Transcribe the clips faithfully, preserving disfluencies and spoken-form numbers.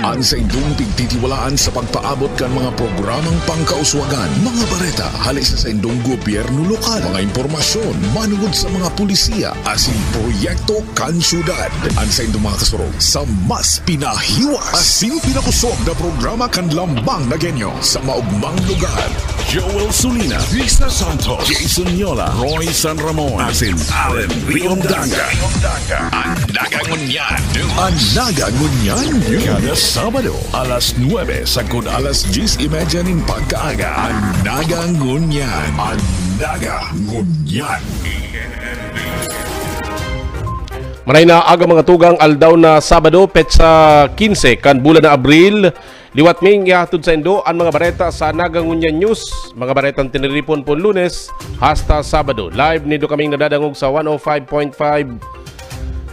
An saindong pigtitiwalaan sa pagpaabot kan mga programang pangkauswagan, mga bareta hale sa saindong gobyerno lokal, mga impormasyon manungod sa mga pulisiya asin proyekto kan syudad. An saindong mga kasurog sa mas pinahiwas asin pinakosog na programa kan Lambang na Genyo sa maogmang lugar. Joel Sulina, Risa Santos, Jason Yola, Roy San Ramon, asin Allen Riondanga. An Naga Ngunyan News. An Naga Ngunyan News. Kada Sabado, alas nuebe sagkod alas dyes y media nin pagkaaga. An Naga Ngunyan. An Naga Ngunyan. Maray na aga, mga tugang, aldaw na Sabado, petsa kinse kan bulan na Abril. Liwat ming ihatod saindo an mga bareta sa Naga Ngunyan News. Mga baretang tiniripon pon Lunes hasta Sabado. Live nindo kaming nadadangog sa one oh five point five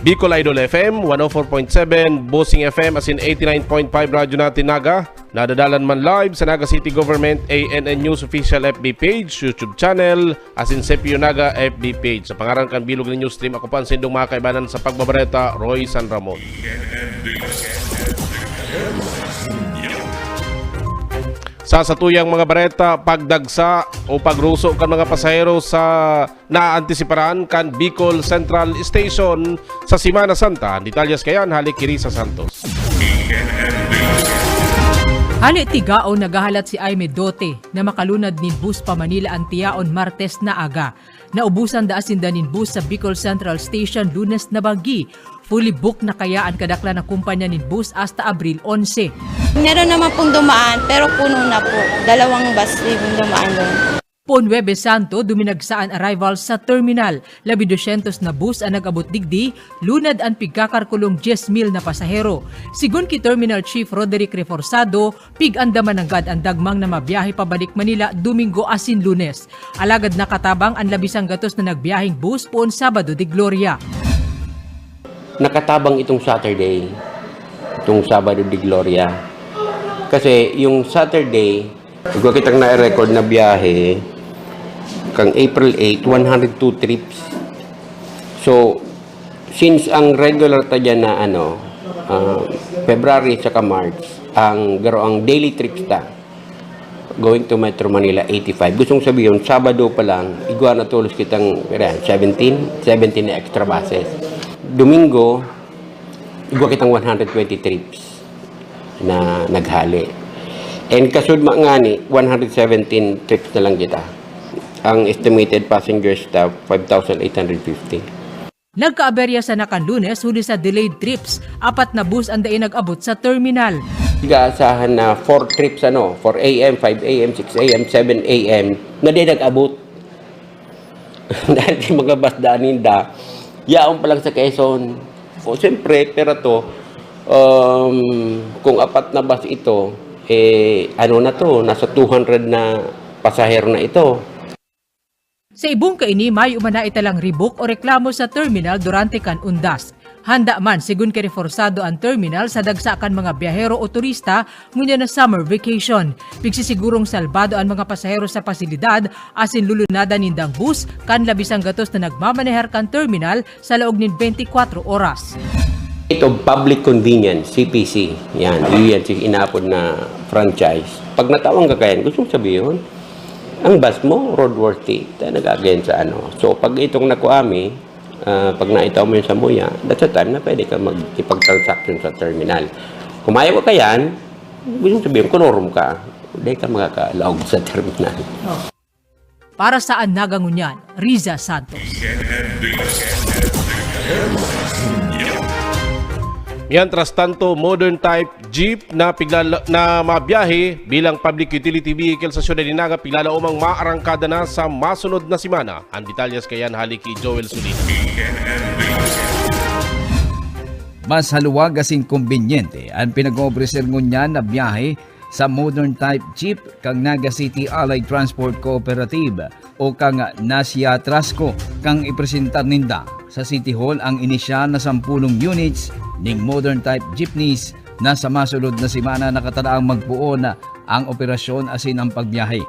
Bicol Idol F M, one oh four point seven Bossing F M, asin eighty-nine point five Radyo Natin Naga. Nadadalan man live sa Naga City Government A N N News Official F B page, YouTube channel, asin C P U Naga F B page. Sa pangaran kan bilog na news team, ako pa an saindong mga kaibanan sa pagbabareta, Roy San Ramon. Sa satuyang mga bareta, pagdagsa o pagruso kan mga pasahero sa naantisiparan kan Bicol Central Station sa Semana Santa. An detalyes kayan hale ki Risa Santos. Hale Tigaon, naghahalat si Aimee Dote na makalunad nin bus pa Manila an tiyaon Martes na aga. Naubusan daa sinda nin bus sa Bicol Central Station Lunes na banggi. Fully booked na kaya an kadaklan na kumpanya nin bus hasta Abril onse. Meron naman pong dumaan, pero puno na po. Dalawang bus yung dumaan doon. Poon Huwebes Santo, duminagsa an arrival sa terminal. Labi dosyentos na bus an nag-abot digdi, lunad an pigkakarkulong dyes mil na pasahero. Sigon ki Terminal Chief Roderick Reforzado, pig-andaman nanggad an dagmang na mabiyahe pabalik Manila Domingo asin Lunes. Alagad nakatabang an labisang gatos na nagbiyaheng bus poon Sabado de Gloria. Nakatabang itong Saturday, itong Sabado de Gloria. Kasi yung Saturday, igwa kitang na-record na biyahe, kang April eight, one hundred two trips. So, since ang regular ta dyan na ano, ah, February saka March, ang garo ang daily trips ta, going to Metro Manila, eighty-five. Gustong sabihin, Sabado pa lang, igwa na tolos kitang, kaya, seventeen, seventeen na extra buses. Domingo, igwa kitang one hundred twenty trips na naghale. And kasudma ngani, one hundred seventeen trips na lang kita. Ang estimated passengers ta, five thousand eight hundred fifty. Nagkaaberya sana kan Lunes huli sa delayed trips. Apat na bus an dai nag-abot sa terminal. Nag-aasahan na four trips, ano, four A M, five A M, six A M, seven A M, na di nag-abot. Dahil sa mga bus daan ninda, yaon pa lang sa Quezon. O, siyempre, pero to, um, kung apat na bus ito, eh, ano na to, nasa two hundred na pasahero na ito. Sa ibong kaini, mayo man naitalang rebook o reklamo sa terminal durante kan undas. Handa man, sigon ki Reforzado, an terminal sa dagsa kan mga biyahero o turista ngunyan na summer vacation. Pigsisigurong salbado an mga pasahero sa pasilidad asin lulunadan nindang bus kan labisang gatos na nagmamanehar kan terminal sa laog nin bente kwatro oras. Ito, public convenience, C P C. Yan, iyan si inapod na franchise. Pag natawang kakayan, gustong sabihin, ang bus mo, roadworthy. Tayo nag-again sa ano. So, pag itong nakuha mi, ah, pag naitaw mo yung samuya, that's the time na pwede ka magkipag-transaction sa terminal. Kung mayo ka yan, gustong sabihin, kunorom ka. Hindi ka makakalaog sa terminal. Para sa An Naga Ngunyan, Riza Santos. Mientras tanto, modern type jeep na piglala-, na mabiyahe bilang public utility vehicle sa siyudad nin Naga, piglalaomang maarangkada na sa masunod na semana. An detalyes kayan hale ki Joel Solino. Mas haluwag asin kombinyente an pinag-oobreser ngunyan na biyahe sa modern type jeep kan Naga City Allied Transport Cooperative o kan Nasya Trasco kan ipresentar ninda sa City Hall ang inisyal na sampulong units ning modern type jeepneys na sa masunod na semana nakatadaang magpoon ang operasyon asin ang pagbiyahe.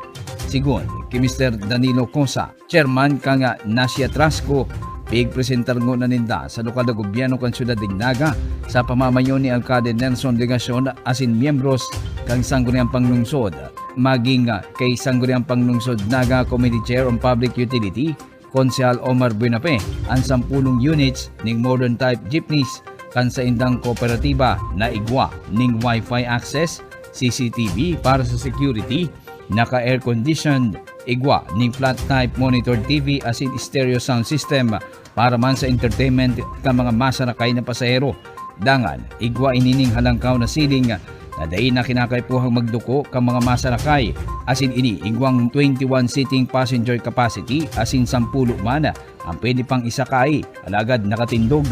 Sigon ki Mister Danilo Cosa, chairman kan Nasya Trasco, Pigpresentar ngona ninda sa lokal na gobyerno kan Syudad nin Naga sa pamamayo ni Alcalde Nelson Legacion asin miyembros kan sangguniang panglungsod, maging kay sangguniang panglungsod Naga Committee Chair on Public Utility, Konsehal Omar Buenafe, an sampulong units ning modern type jeepneys kan saindang kooperatiba na igwa ning Wi-Fi access, C C T V para sa security, naka-air-conditioned, igwa ning flat type monitor T V asin stereo sound system para man sa entertainment kan mga masarakay na pasahero. Dangan, igwa ini ning halangkaw na siling na dai na kinakaipuhang magduko kan mga masarakay, asin ini igwang twenty-one seating passenger capacity asin sampulo man ang pwede pang isakay, alagad nakatindog.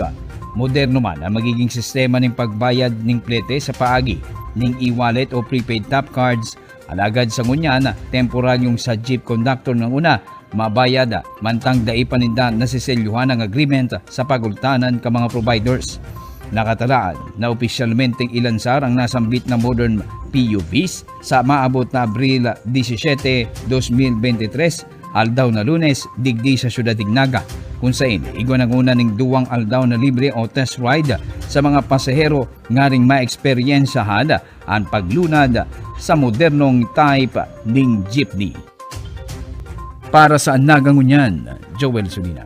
Moderno man ang magiging sistema nin pagbayad nin plete sa paagi nin e-wallet o prepaid tap cards, alagad sa ngunyan, temporaryong sa jeep conductor nang una mabayad, mantang dai pa ninda nasiselyuhan ang agreement sa pagultanan kan mga providers. Nakatalaan na opisyalmenteng ilansar ang nasambit na modern P U Vs sa maabot na Abril disisete, dos mil bente tres, aldaw na Lunes, digdi sa Syudad nin Naga, kun saen igwa nanguna ning duwang aldaw na libre o test ride sa mga pasahero nganing maeksperyensyahan an paglunad sa modernong type ning jeepney. Para sa Naga Ngunyan, Joel Sulina.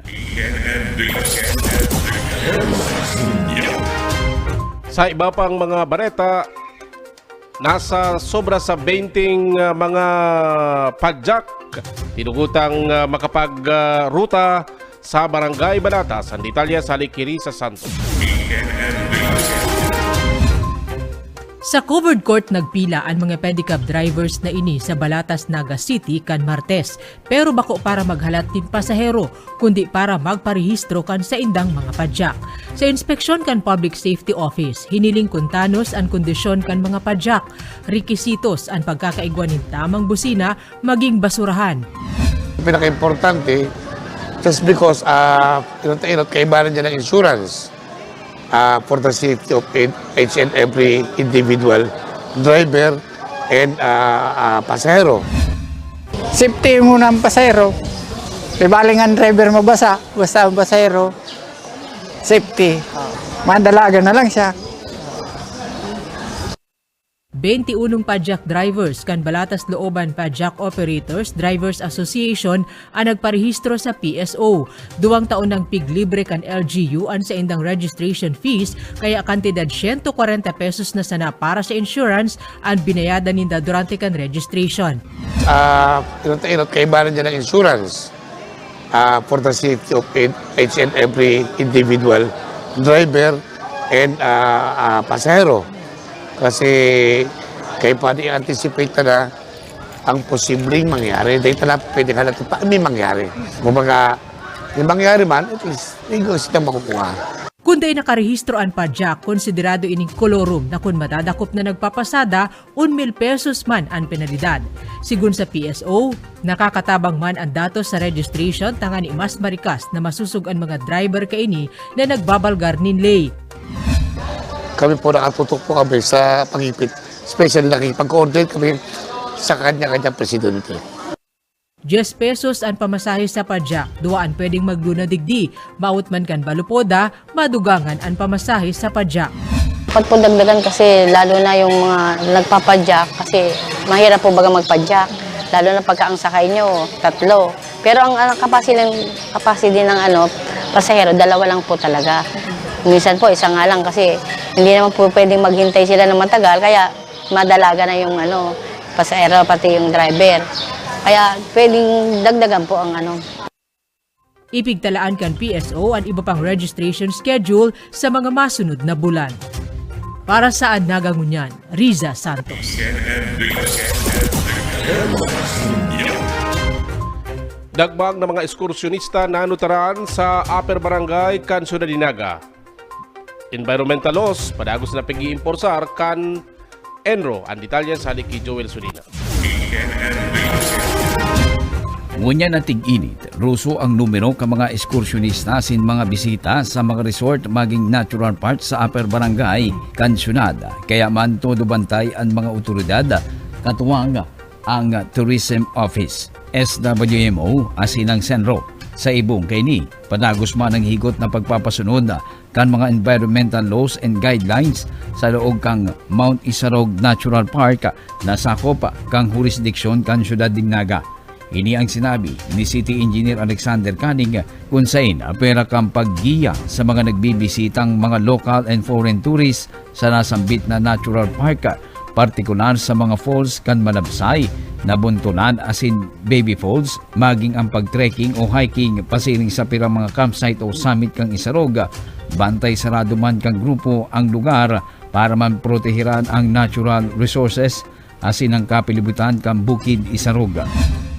Sa iba pang mga bareta, nasa sobra sa benteng, ah, mga padyak tinugutang, ah, makapag, ah, ruta sa Barangay Balatas. Ang detalye sa Likiri sa Santos. Sa covered court nagpila an mga pedicab drivers na ini sa Balatas, Naga City kan Martes, pero bako para maghalat nin pasahero, kundi para magparehistro kan saindang mga padyak. Sa inspeksyon kan Public Safety Office, hiniling kun tanos an kondisyon kan mga padyak, rekisitos, an pagkakaigwa nin tamang busina, magin basurahan. Pinaka-importante, just because, ah, inot-inot, kaibahan niya ng insurance, ah, for the safety of each and every individual driver and, ah, ah, pasahero. Safety muna ang pasahero. Di baling ang driver mabasa, basta ang pasahero, safety. Madalagan na lang siya. Benti unong padyak drivers kan Balatas Looban Padyak Operators Drivers Association an nagparehistro sa P S O. Duwang taon nang piglibre kan L G U an saindang registration fees, kaya kantidad siyento kwarenta pesos na sana para sa insurance an binayadan ninda durante kan registration. Ah, inot-inot, kaibahan niya ng insurance, ah, for the safety of each and every individual driver and, ah, ah, pasahero. Kasi kayo pa di-anticipate na ang posibleng mangyari. Dahil na pwede ka natin pa, may mangyari. Kumbaga, yung mangyari man, at least, may gusto na makukuha. Kun dai nakarehistro an padyak, konsiderado ining kolorum na kun madadakop na nagpapasada, un mil pesos man an penalidad. Sigon sa P S O, nakakatabang man an datos sa registration tangani mas marikas na masosog an mga driver kaini na nagbabalgar nin ley. Kami po, nakatutok po kami sa pagigpit. Especially nakikipag-coordinate kami sa kanya-kanyang presidente. Diyes pesos an pamasahe sa padyak, duwa an pwedeng magluna digdi, maawot man kan Balupoda, madugangan an pamasahe sa padyak. Dapat po dagdagan kasi lalo na yung mga nagpapadyak kasi mahirap po baga magpadyak. Lalo na pagka ang sakay nyo, tatlo. Pero ang, ang capacity, capacity ng ano, pasahero, dalawa lang po talaga. Minsan po, isa nga lang kasi hindi naman po pwedeng maghintay sila ng matagal kaya madalaga na yung ano, pasahero pati yung driver. Kaya pwedeng dagdagan po ang ano. Ipigtalaan kan P S O an iba pang registration schedule sa mga masunod na bulan. Para sa Naga Ngunyan, Riza Santos. Dagmang na mga ekskursyonista nanutaran sa Upper Barangay kan Syudad nin Naga. Environmental laws, padagos na pag-iimporsar kan ENRO. Ang detalye sa halik ki Joel Sulina. Ngunyan na tig-init, ruso ang numero kan mga ekskursyonista asin mga bisita sa mga resort maging natural park sa Upper Barangay kan syudad. Kaya man todo bantay an mga otoridad, katuwang ang Tourism Office, S W M O, asin ang CENRO. Sa ibong kaini, padagos man ang higot na pagpapasunod kan mga environmental laws and guidelines sa laog kan Mount Isarog Natural Park na sakop kan hurisdiksyon kan siyudad nin Naga. Ini ang sinabi ni City Engineer Alexander Canning kun saen pwera kan paggiya sa mga nagbibisitang mga local and foreign tourists sa nasambit na natural park, partikular sa mga falls kan Malabsay, Nabuntunan asin Baby Falls, maging ang pag-trekking o hiking pasiring sa pirang mga campsite o summit kan Isarog. Bantay sarado man kan grupo ang lugar para maprotehiran ang natural resources asin ang kapilibutan kan Bukid Isarog.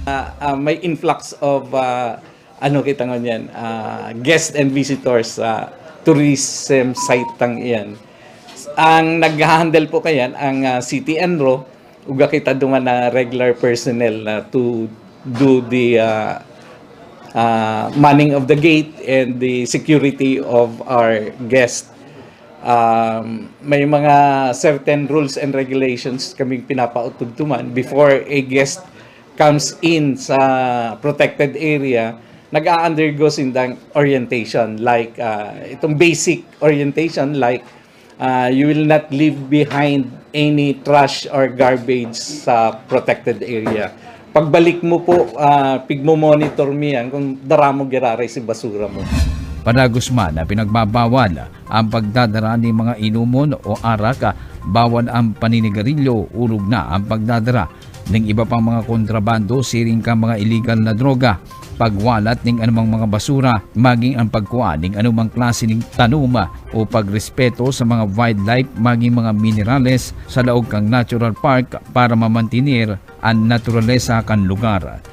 Ah, ah, may influx of, ah, ano kita ngunyan, ah, guests and visitors sa tourism site tang iyan. Ang nagha-handle po kayan ang, ah, City ENRO, uga kita duman na regular personnel na to do the, ah, ah, manning of the gate and the security of our guests. Um, may mga certain rules and regulations kaming pinapautugtuman before a guest comes in sa protected area, nag-a-undergo sindang orientation, like, ah, itong basic orientation, like, ah, you will not leave behind any trash or garbage sa protected area. Pagbalik mo po, ah, pigmo-monitor mo yan kung dara mo giraray si basura mo. Padagos man na pinagbabawal ang pagdadara nin mga inomon o arak, bawal ang paninigarilyo, orog na ang pagdadara ning iba pang mga kontrabando siring kan mga iligal na droga, pagwalat ning anumang mga basura, maging ang pagkua ning anumang klase ning tanom o pagrespeto sa mga wildlife maging mga minerales sa laog kan natural park para mamantener an naturalesa kan lugar.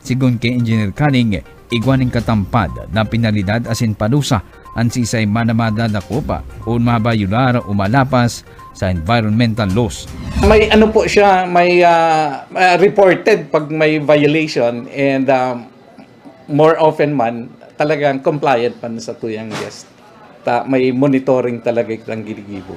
Sigon ki Engineer Canning, igwa nin katampad na penalidad asin padusa an siisay man na madadakop o mabayular o malapas sa environmental laws. May ano po siya, may, ah, ah, reported pag may violation and, um, more often man, talagang compliant man sa tuyang guest. Ta, may monitoring talaga itang ginigibo.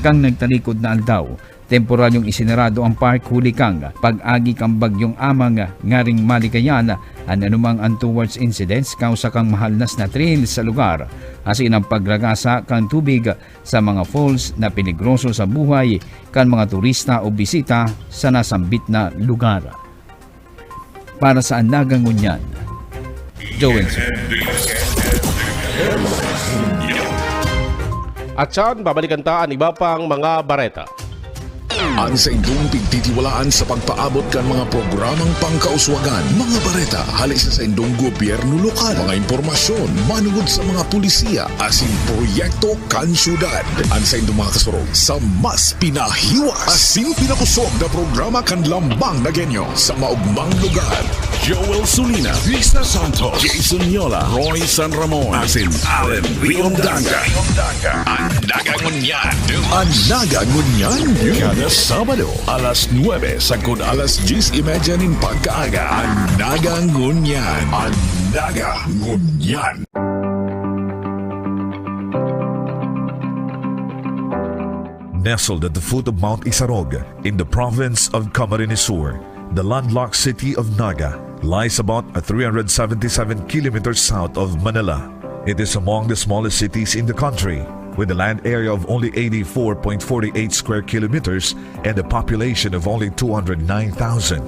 Kan nagtalikod na aldaw, temporaryong isinarado ang park huli kan pag-agi kan Bagyong Amang ngaring malikayan an anumang untoward incidents kausa kan mahalnas na trail sa lugar, asin ang pagragasa kan tubig sa mga falls na peligroso sa buhay kan mga turista o bisita sa nasambit na lugar. Para sa Anaga Ngunyan, Joel Su. Atyan, babalikan ta an iba pang mga bareta. An saindong pigtitiwalaan sa pagpaabot kan mga programang pangkauswagan, mga bareta hale sa saindong gobyerno lokal, mga impormasyon manungod sa mga pulisiya asin proyekto kan syudad. An saindong mga kasurog sa mas pinahiwas asin pinakosog na programa kan Lambang na Genyo sa maugmang lugar. Joel Sulina, Risa Santos, Jason Yola, Roy San Ramon, asin Allen Riondanga. An Naga Ngunyan. An Naga Ngunyan. Kada Sabado, alas nuebe sagkod alas dyes y media nin pagkaaga. An Naga Ngunyan. An Naga Ngunyan. Nestled at the foot of Mount Isarog, in the province of Camarines Sur, the landlocked city of Naga lies about three hundred seventy-seven kilometers south of Manila. It is among the smallest cities in the country, with a land area of only eighty-four point four eight square kilometers and a population of only two hundred nine thousand.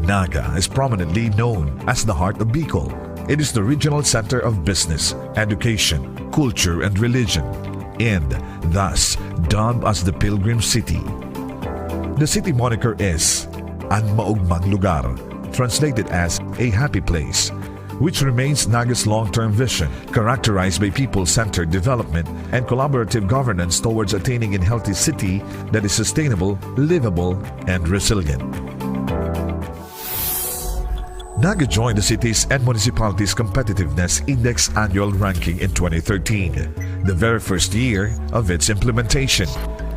Naga is prominently known as the heart of Bicol. It is the regional center of business, education, culture, and religion, and thus dubbed as the Pilgrim City. The city moniker is An Maugmang Lugar, translated as a happy place, which remains Naga's long-term vision, characterized by people-centered development and collaborative governance towards attaining a healthy city that is sustainable, livable, and resilient. Naga joined the Cities and Municipalities Competitiveness Index Annual Ranking in twenty thirteen, the very first year of its implementation.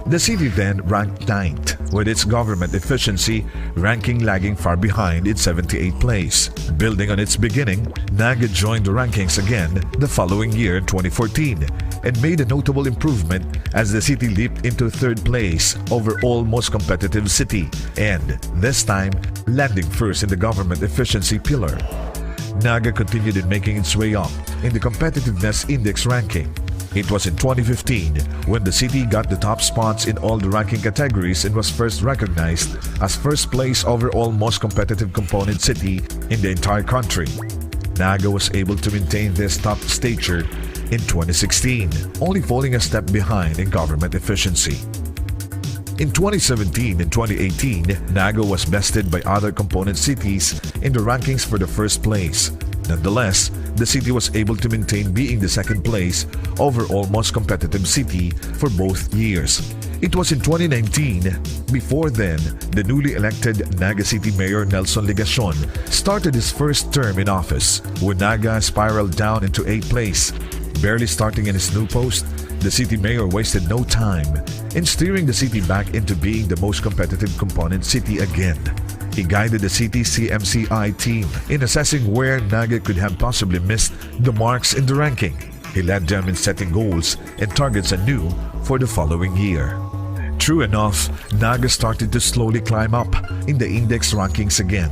The city then ranked ninth, with its government efficiency ranking lagging far behind in seventy-eighth place. Building on its beginning, Naga joined the rankings again the following year, twenty fourteen, and made a notable improvement as the city leaped into third place overall most competitive city, and this time, landing first in the government efficiency pillar. Naga continued in making its way up in the competitiveness index ranking. It was in twenty fifteen when the city got the top spots in all the ranking categories and was first recognized as first place overall most competitive component city in the entire country. Naga was able to maintain this top stature in twenty sixteen, only falling a step behind in government efficiency. In twenty seventeen and twenty eighteen, Naga was bested by other component cities in the rankings for the first place. Nonetheless, the city was able to maintain being the second place overall most competitive city for both years. It was in twenty nineteen, before then, the newly elected Naga City Mayor Nelson Legacion started his first term in office, when Naga spiraled down into eighth place. Barely starting in his new post, the city mayor wasted no time in steering the city back into being the most competitive component city again. He guided the city C M C I team in assessing where Naga could have possibly missed the marks in the ranking. He led them in setting goals and targets anew for the following year. True enough, Naga started to slowly climb up in the index rankings again,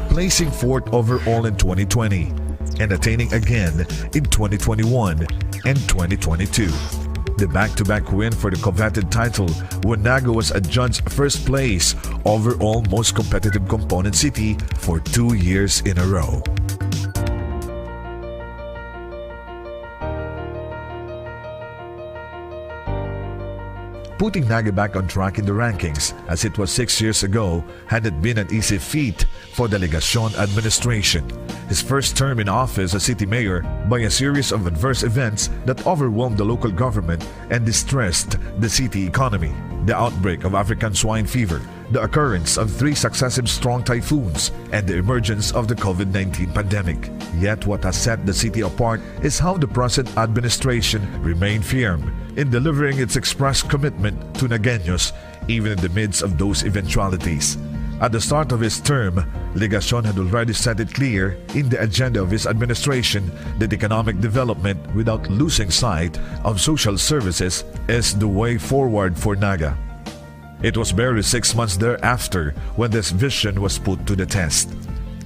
placing fourth overall in twenty twenty and attaining again in twenty twenty-one and twenty twenty-two. The back-to-back win for the coveted title, when Naga was adjudged first place overall most competitive component city for two years in a row. Putting Naga back on track in the rankings, as it was six years ago, had not been an easy feat for the Legacion administration. His first term in office as city mayor, by a series of adverse events that overwhelmed the local government and distressed the city economy, the outbreak of African swine fever, the occurrence of three successive strong typhoons, and the emergence of the COVID nineteen pandemic. Yet what has set the city apart is how the present administration remained firm in delivering its expressed commitment to Nagueños, even in the midst of those eventualities. At the start of his term, Legacion had already set it clear in the agenda of his administration that economic development without losing sight of social services is the way forward for Naga. It was barely six months thereafter when this vision was put to the test.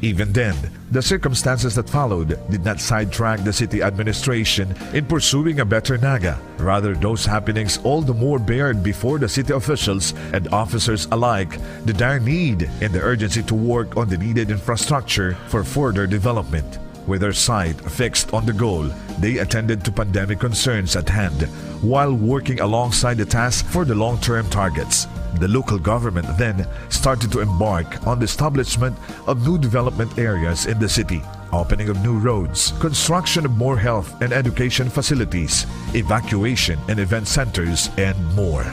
Even then, the circumstances that followed did not sidetrack the city administration in pursuing a better Naga. Rather, those happenings all the more bared before the city officials and officers alike the dire need and the urgency to work on the needed infrastructure for further development. With their sight fixed on the goal, they attended to pandemic concerns at hand, while working alongside the task for the long-term targets. The local government then started to embark on the establishment of new development areas in the city, opening of new roads, construction of more health and education facilities, evacuation and event centers, and more.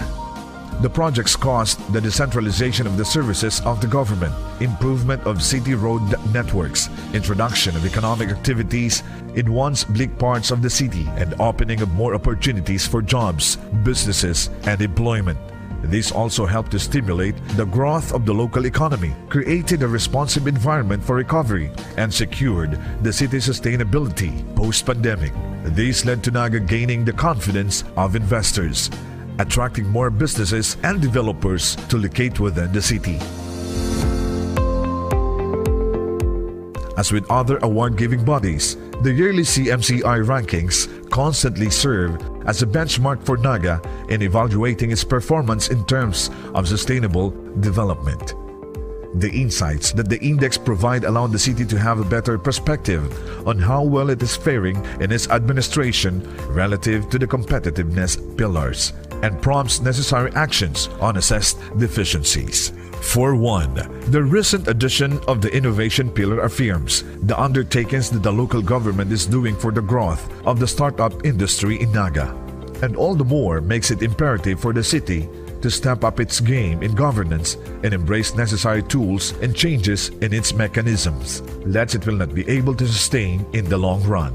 The projects caused the decentralization of the services of the government, improvement of city road networks, introduction of economic activities in once bleak parts of the city, and opening of more opportunities for jobs, businesses, and employment. This also helped to stimulate the growth of the local economy, created a responsive environment for recovery, and secured the city's sustainability post-pandemic. This led to Naga gaining the confidence of investors, attracting more businesses and developers to locate within the city. As with other award-giving bodies, the yearly C M C I rankings constantly serve as a benchmark for Naga in evaluating its performance in terms of sustainable development. The insights that the index provide allow the city to have a better perspective on how well it is faring in its administration relative to the competitiveness pillars, and prompts necessary actions on assessed deficiencies. For one, the recent addition of the innovation pillar affirms the undertakings that the local government is doing for the growth of the startup industry in Naga. And all the more makes it imperative for the city to step up its game in governance and embrace necessary tools and changes in its mechanisms, lest it will not be able to sustain in the long run.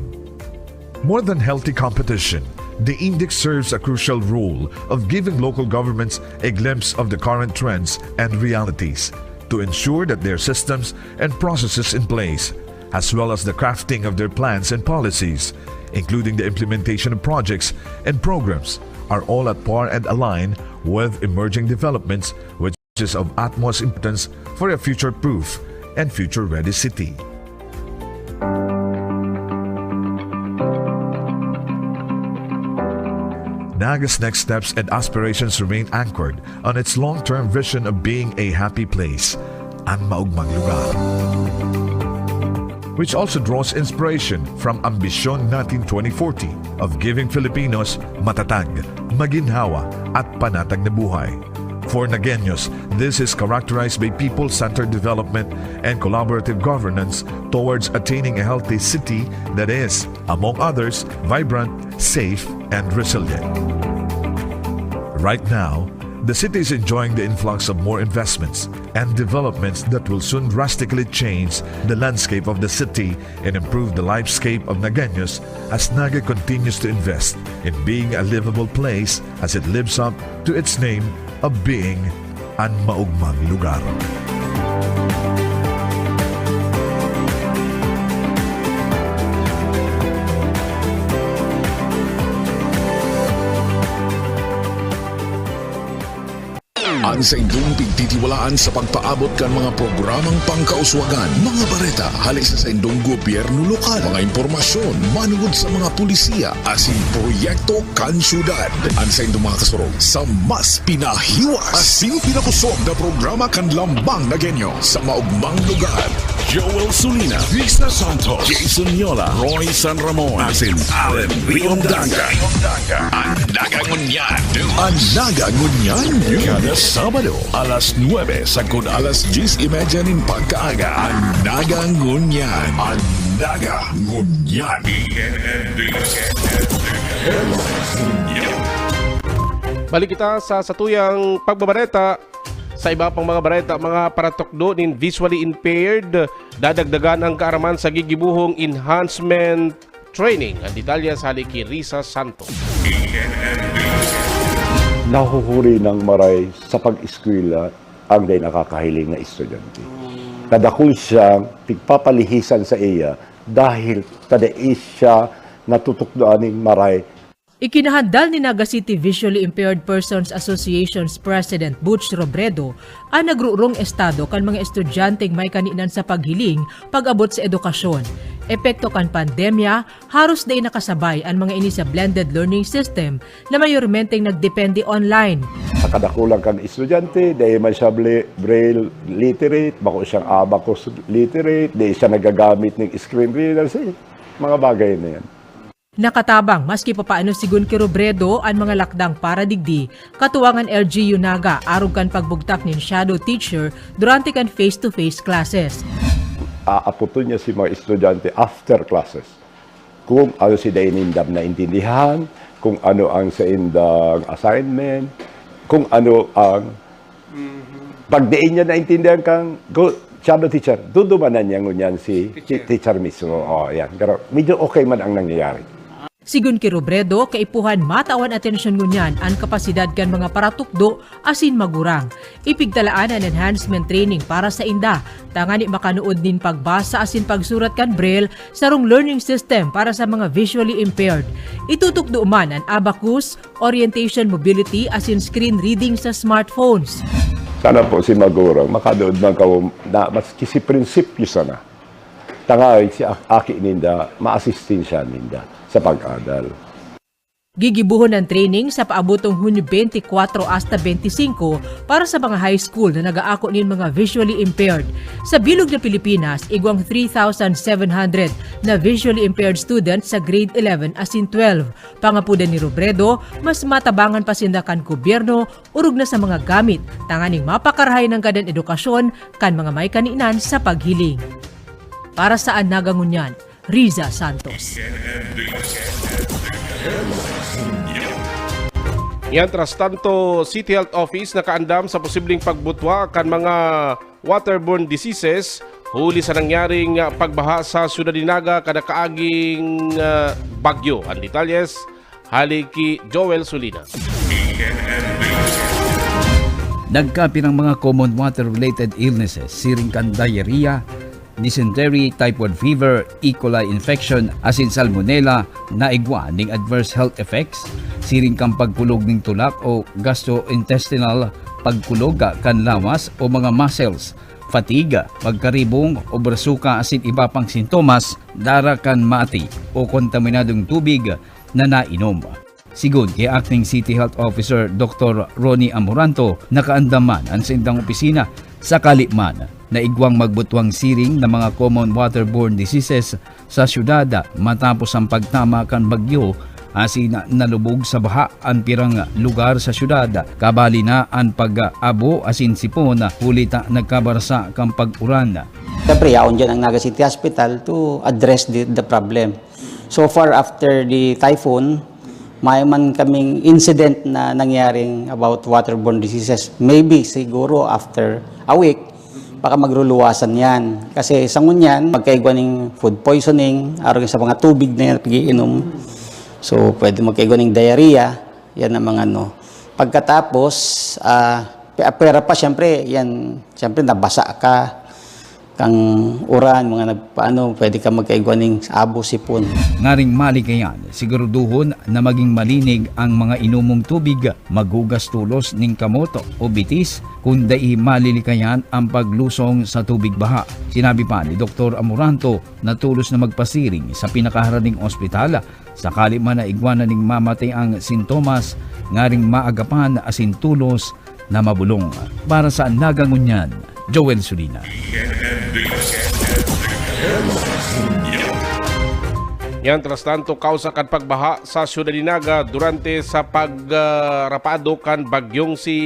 More than healthy competition, the index serves a crucial role of giving local governments a glimpse of the current trends and realities to ensure that their systems and processes in place, as well as the crafting of their plans and policies, including the implementation of projects and programs, are all at par and aligned with emerging developments, which is of utmost importance for a future-proof and future-ready city. Naga's next steps and aspirations remain anchored on its long-term vision of being a happy place, an maugmang lugar, which also draws inspiration from Ambisyon Natin twenty forty of giving Filipinos matatag, maginhawa, at panatag na buhay. For Nagueños, this is characterized by people-centered development and collaborative governance towards attaining a healthy city that is, among others, vibrant, safe, and resilient. Right now, the city is enjoying the influx of more investments and developments that will soon drastically change the landscape of the city and improve the lifescape of Nagueños as Naga continues to invest in being a livable place as it lives up to its name of being an maugmang lugar. An saindong pigtitiwalaan sa pagpaabot kan mga programang pangkauswagan, mga bareta hali sa saindong gobyerno lokal, mga impormasyon manungod sa mga pulisiya asin proyekto kan syudad. An saindong mga kasurog sa mas pinahiwas asin pinakosog na programa kan Lambang Nagueño sa maugmang lugar. Joel Sulina, Risa Santos, Jason Yola, Roy San Ramon, asin Allen Riondanga. An Naga Ngunyan. An Naga Ngunyan. Kada Sabado, alas nuebe sagkod alas dyes y media nin pagkaaga. An Naga Ngunyan. An Naga Ngunyan. Balik kita sa satuyang pagbabareta. Sa iba pang mga bareta, mga paratukdo nin visually impaired, dadagdagan ang kaaraman sa gigibohong enhancement training. An detalye sa hali ki Risa Santos. Nahuhuri ng maray sa pag-eskwela ang dai nakakahiling na estudyante. Kadakul siyang pigpapalihisan sa iya dahil ta dai siya natutukdoan nin maray. Ikinahandal ni Naga City Visually Impaired Persons Association's President Butch Robredo an nagrurong estado kan mga estudyanteng may kaninan sa paghiling pag-abot sa edukasyon. Epekto kan pandemya, haros dai nakasabay an mga ini sa blended learning system na mayormenteng nagdepende online. Sa kadakulan kan estudyante, dai man siya bli- braille literate, bako siyang abacus literate, dai siya nagagamit ng screen reader, si mga bagay na yan. Nakatabang maski papaano, sigon ki Robredo, an mga lakdang para digdi, katuwang an L G U Naga arog kan pagbugtak nin shadow teacher durante kan face-to-face classes. Aapoton niya si mga estudyante after classes. Kung ano si dai nindam naintindihan, kung ano ang saindang assignment, kung ano ang pag dai niya naintindihan kang go, shadow teacher, dudumanan niya ngunyan si ti- teacher mismo. Oh, yan. Pero medyo okay man ang nangyayari. Sigon ki Robredo, kaipuhan matawan atensyon ngunyan an kapasidad kan mga paratukdo asin magurang. Ipigtalaan an enhancement training para sainda, tangani makanuod nin pagbasa asin pagsurat kan Braille, sarong learning system para sa mga visually impaired. Itutukdo man an abacus, orientation mobility asin screen reading sa smartphones. Sana po si magurang makaduod man kamo na maski si prinsipyo sana. Tangarig si a- aki ninda, maasistensya ninda sa pag-adal. Gigibohon an training sa paabotong Hunyo twenty-four hasta twenty-five para sa mga high school na nag-aako nin mga visually impaired. Sa bilog na Pilipinas, igwang three thousand seven hundred na visually impaired students sa grade eleven asin twelve. Pangapodan ni Robredo, mas matabangan pa sinda kan gobyerno orog na sa mga gamit tanganing mapakarahay nanggad an edukasyon kan mga may kaninan sa paghiling. Para sa An Naga Ngunyan, Riza Santos. Mientras tanto, City Health Office nakaandam sa posibleng pagbutwa kan mga waterborne diseases huli sa nangyaring pagbaha sa siyudad ni Naga kada kaaging ah, bagyo. Ang detalyes hali ki Joel Sulina. Nagkapirang mga common water-related illnesses siring kan diarrhea, dysentery, typhoid fever, E. coli infection, asin salmonella na igwa ning adverse health effects siring kan pagkulog ning tulak o gastrointestinal, pagkulog kan lawas o mga muscles, fatigue, pagkaribong, obrasuka asin iba pang sintomas dara kan mati o kontaminadong tubig na nainom. Sigon ki Acting City Health Officer Doktor Ronnie Amoranto, nakaandam man an saindang opisina sakali man na igwang magbutwang siring na mga common waterborne diseases sa syudad matapos ang pagtama kan bagyo asin nalubog sa baha an pirang lugar sa syudad, kabali na an pag-abo asin sipon huli ta nagkabarasa kan pag-uran. Siyempre, yaon dyan ang Naga City Hospital to address the, the problem. So far, after the typhoon, may man kaming incident na nangyaring about waterborne diseases. Maybe, siguro, after a week, baka magruluwasan yan. Kasi sa ngunyan, magkaigwa ning food poisoning, arog sa mga tubig na yan, pag-iinom. So, pwede magkaigwa ning diarrhea, yan ang mga ano. Pagkatapos, ah, pe- pwera pa, siyempre, yan, siyempre, nabasa ka, kang uran, mga nagpaano, pwede ka magkaigwa ning abo, sipon. Ngaring malikayan, siguraduhon na maging malinig ang mga inumong tubig, maghugas tolos ning kamot o bitis kun dai malilikayan ang paglusong sa tubig baha. Sinabi pa ni Doktor Amoranto na tolos na magpasiring sa pinakaharaning ospital sakali man na igwa na ning mamatay ang sintomas ngaring maagapan asin tolos na mabolong. Para sa Naga Ngunyan, Joel Sulina. Mientras tanto, kausa kan pagbaha sa siyudad ni Naga durante sa pagrapado kan bagyong si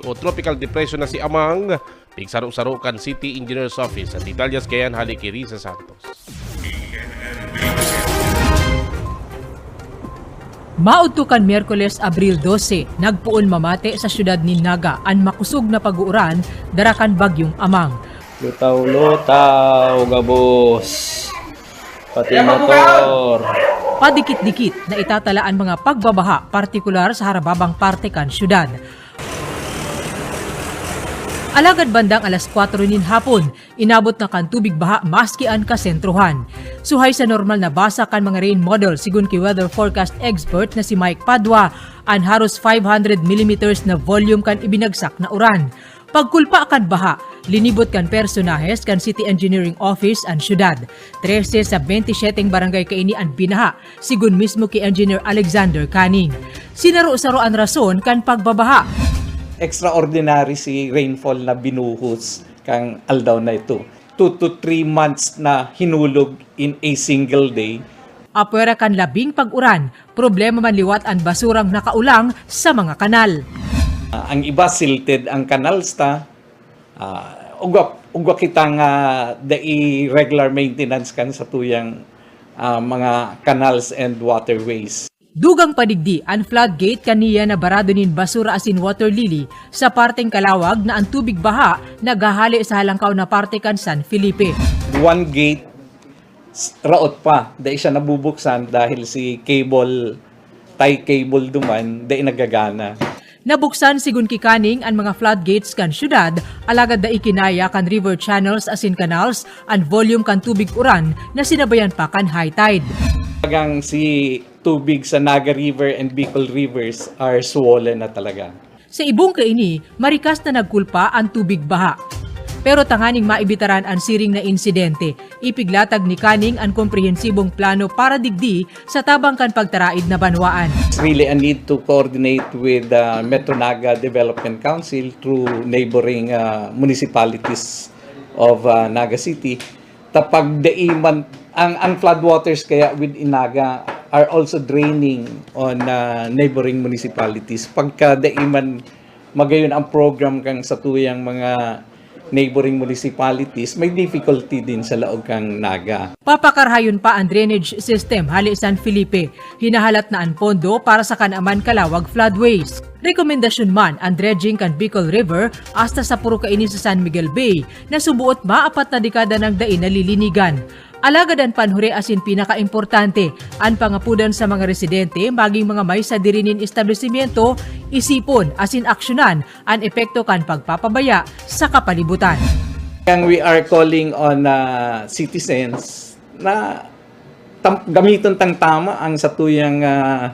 o tropical depression na si Amang, pigsaro-saro kan City Engineer's Office. Ang detalyes kaiyan hali ki Risa Santos. Maodto kan Miyerkules, Abril dose, nagpoon mamate sa siyudad nin Naga an makosog na pag-uuran dara kan Bagyong Amang. Lutaw-lutaw, gabos. Pati motor. Padikit-dikit na itatala an mga pagbabaha, partikular sa harababang parte kan siyudad. Alagad bandang alas kwatro nin hapon, inabot na kan tubig baha maski an kasentrohan. Suhay sa normal na basa kan mga rain model, sigon ki weather forecast expert na si Mike Padua, an haros five hundred millimeters na volume kan ibinagsak na uran. Pagkulpa kan baha, linibot kan personahes kan City Engineering Office an syudad. Trese sa bente syeteng barangay kaini an binaha, sigon mismo ki Engineer Alexander Canning. Sinaro-saro an rason kan pagbabaha. Extraordinary si rainfall na binuhos kang aldaw na ito. Two to three months na hinulog in a single day. Apwera kan labing pag-uran, problema man liwat an basurang nakaulang sa mga kanal. Ah, ang iba silted ang canals ta. Ah, ugwa, ugwa kita nga dai regular maintenance kan satuyang, ah, mga canals and waterways. Dugang pa digdi, an floodgate kan niya na barado nin basura asin water lily sa parteng kalawag na an tubig baha naghahale sa halangkaw na parte kan San Felipe. One gate s- raot pa, dai siya nabubuksan dahil si cable, tie cable duman, dai nagagana. Nabuksan sigon ki Canning an mga floodgates kan syudad, alagad dai kinaya kan river channels asin canals an volume kan tubig uran na sinabayan pa kan high tide. Talagang si tubig sa Naga River and Bicol Rivers are swollen na talaga. Sa ibong kaini, marikas na nagkulpa an tubig baha. Pero tanganing maibitaran an siring na insidente, ipiglatag ni Canning an komprehensibong plano para digdi sa tabang kan pagtaraid na banwaan. It's really a need to coordinate with uh, Metro Naga Development Council through neighboring uh, municipalities of uh, Naga City. Tapag dai man, ang, ang floodwaters kaya with Inaga are also draining on uh, neighboring municipalities. Pagka dai man magayon ang program kang satuyang mga neighboring municipalities, may difficulty din sa laog kang Naga. Papakarahayon pa an drainage system hali San Felipe. Hinahalat na an pondo para sa Canaman Calawag floodways. Rekomendasyon man an dredging kan Bicol River hasta sa puro kaini sa San Miguel Bay, na subuot maapat na dekada nang dai nalilinigan. Alagad an panhure asin pinakaimportante, an pangapudan sa mga residente maging mga may sadiri nin establisimyento, isipon asin aksyonan an epekto kan pagpapabaya sa kapalibutan. Ang we are calling on uh, citizens na tam- gamiton tang tama ang satuyang uh,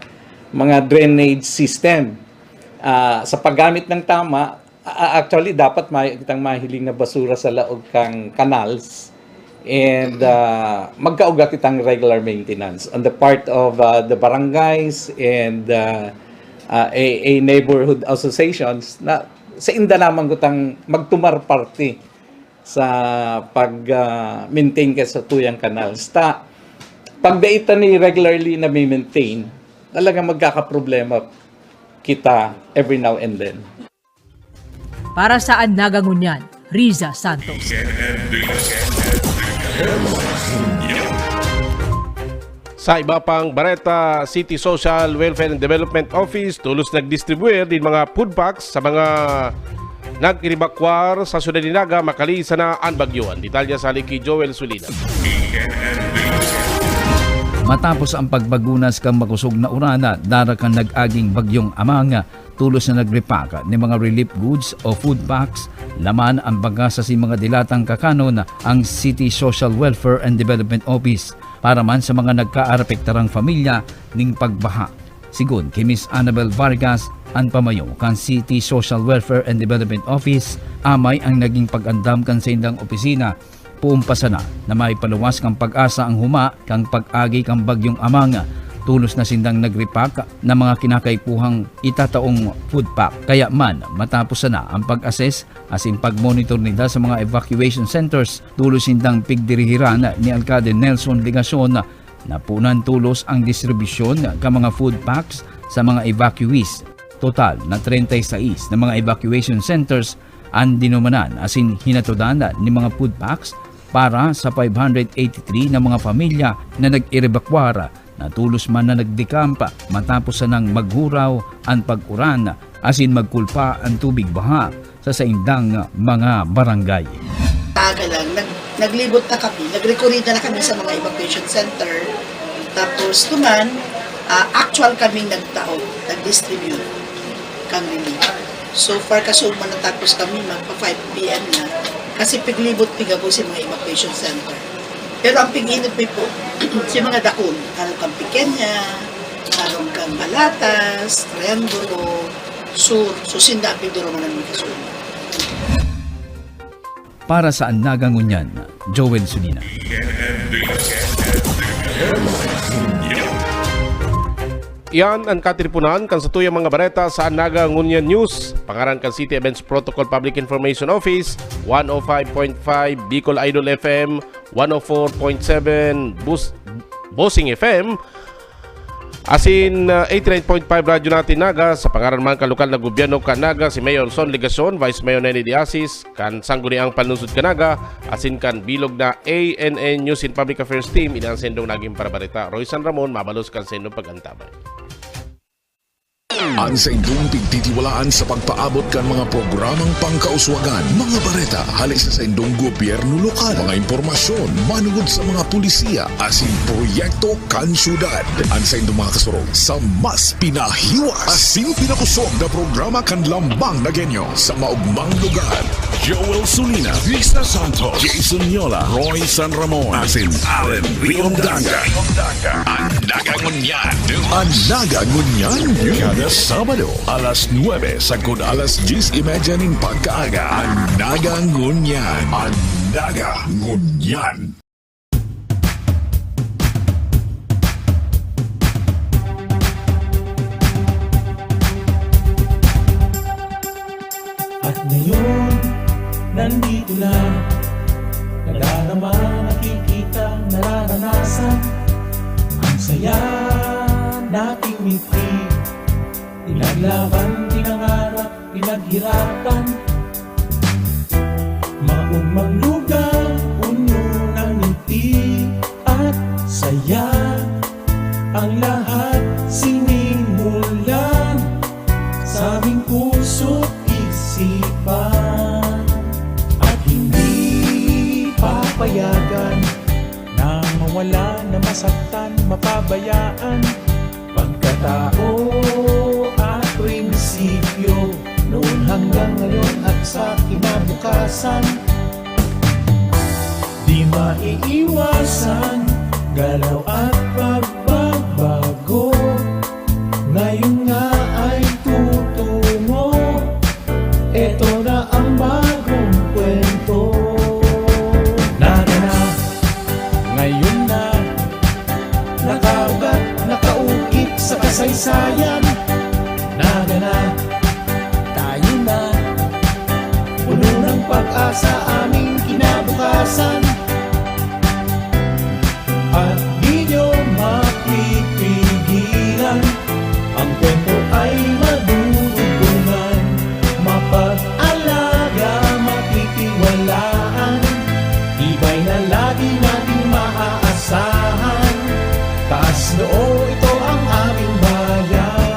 mga drainage system. Uh, sa paggamit ng tama, uh, actually dapat may kitang mahiling na basura sa laog kang canals. And, ah, magkaugat itang regular maintenance on the part of, ah, the barangays and, ah, ah, a, a neighborhood associations na sa inda naman gutang magtumar parte sa pag, ah, maintain ka sa tuyang kanal. Sta, pag dai ta ni regularly na maintain, talagang magkakaproblema kita every now and then. Para sa An Naga Ngunyan, Riza Santos. Sa iba pang bareta, City Social Welfare and Development Office tulos nagdistribuir nin mga food packs sa mga nag-iribakwar sa syudad ni Naga makali sana an bagyo. An detalye sa hali ki Joel Sulina. Matapos ang pagbagunas kan makosog na uran, dara kan nag-aging bagyong Amang, tulos na nag-repack nin mga relief goods o food packs, laman an bagas asin mga dilatang kakanon ang City Social Welfare and Development Office para man sa mga nagkaapektarang pamilya nin pagbaha. Sigon ki Miss Annabel Vargas, an pamayo kan City Social Welfare and Development Office, amay ang naging pag-andam kan saindang opisina. Poon pa sana na maipaluwas kan PAGASA an huma kan pag-agi kan bagyong Amang. Tulos na sindang nag-repack na mga kinakaipuhang itataong food pack. Kaya man, matapos sana ang pag-assess asin pag-monitor ninda sa mga evacuation centers, tulos sindang pigdirihiran ni Alcalde Nelson Legacion na punan tulos ang distribusyon kan mga food packs sa mga evacuees. Total na treinta y seis na mga evacuation centers an dinumanan asin hinatodan nin mga food packs para sa five hundred eighty-three na mga pamilya na nag-erebakwar na tulos man na nagdekamp matapos sanang maghuraw an pag-uran asin magkulpa an tubig baha sa saindang mga barangay. Aga lang, nag, naglibot na kami, nagrekorida na kami sa mga evacuation center. Tapos tuman, ah, actual kaming nagtao, nag-distribute kan relief. So far, kasog man natapos kami, magpa five p.m. na. Kasi piglibot, pigabo sa mga evacuation center. Pero ang pig-inot mi po, si mga dakul, ano, kan Pequeña, ano, kan Balatas, Triangulo, Sur, so sinda ang pigdurumanan mi kasog. Para sa An Naga Ngunyan, Joel Sulina. Iyan an katiriponan kan satuyang mga bareta sa An Naga Ngunyan News. Pangaran kan City Events Protocol Public Information Office, one oh five point five Bicol Idol F M, one oh four point seven Bus-, Bossing F M, asin, ah, eighty-nine point five Radyo Natin Naga. Sa pangaran man kan lokal na gobyerno kan Naga, si Mayor Son Legacion, Vice Mayor Nene De Asis, kan Sangguniang Panlungsod kan Naga, asin kan bilog na A N N News and Public Affairs Team, ini an saindong nagin parabareta. Roy San Ramon, mabalos kan saindong pag-antabay. An saindong pigtitiwalaan sa pagpaabot kan mga programang pangkauswagan, mga bareta hale sa saindong gobyerno lokal, mga impormasyon manungod sa mga pulisiya asin proyekto kan syudad. An saindong mga kasurog sa mas pinahiwas asin pinakosog na programa kan Lambang na Genyo sa maogmang lugar. Joel Sulina, Risa Santos, Jason Yola, Roy San Ramon, asin Allen Riondanga. An Naga Ngunyan. An Naga Ngunyan. Kada Sabado, alas nuebe sagkod alas dyes y media nin pagkaaga. An Naga Ngunyan. An Naga Ngunyan. At ngayon, nandito na. Nadarama, nakikita, nararanasan. Ang saya nating minti. Pinaglaban, pinangarap, pinaghirapan. Maogmang lugar, puno ng ngiti at saya. Ang lahat sinimulan sa aming puso't isipan. At hindi papayagan na mawala, na masaktan, mapabayaan. Pagkatao at prinsipyo, noon hanggang ngayon at sa kinabukasan. Di maiiwasan, galaw at pagbabago. Ngayon nga ay tutungo, eto na ang bagong kwento. Nara na, San? At di nyo mapipigilan, ang kwento ay madudugtungan. Mapag-alaga, matitiwalaan, tibay na lagi nating maaasahan. Taas noo, ito ang aming bayan.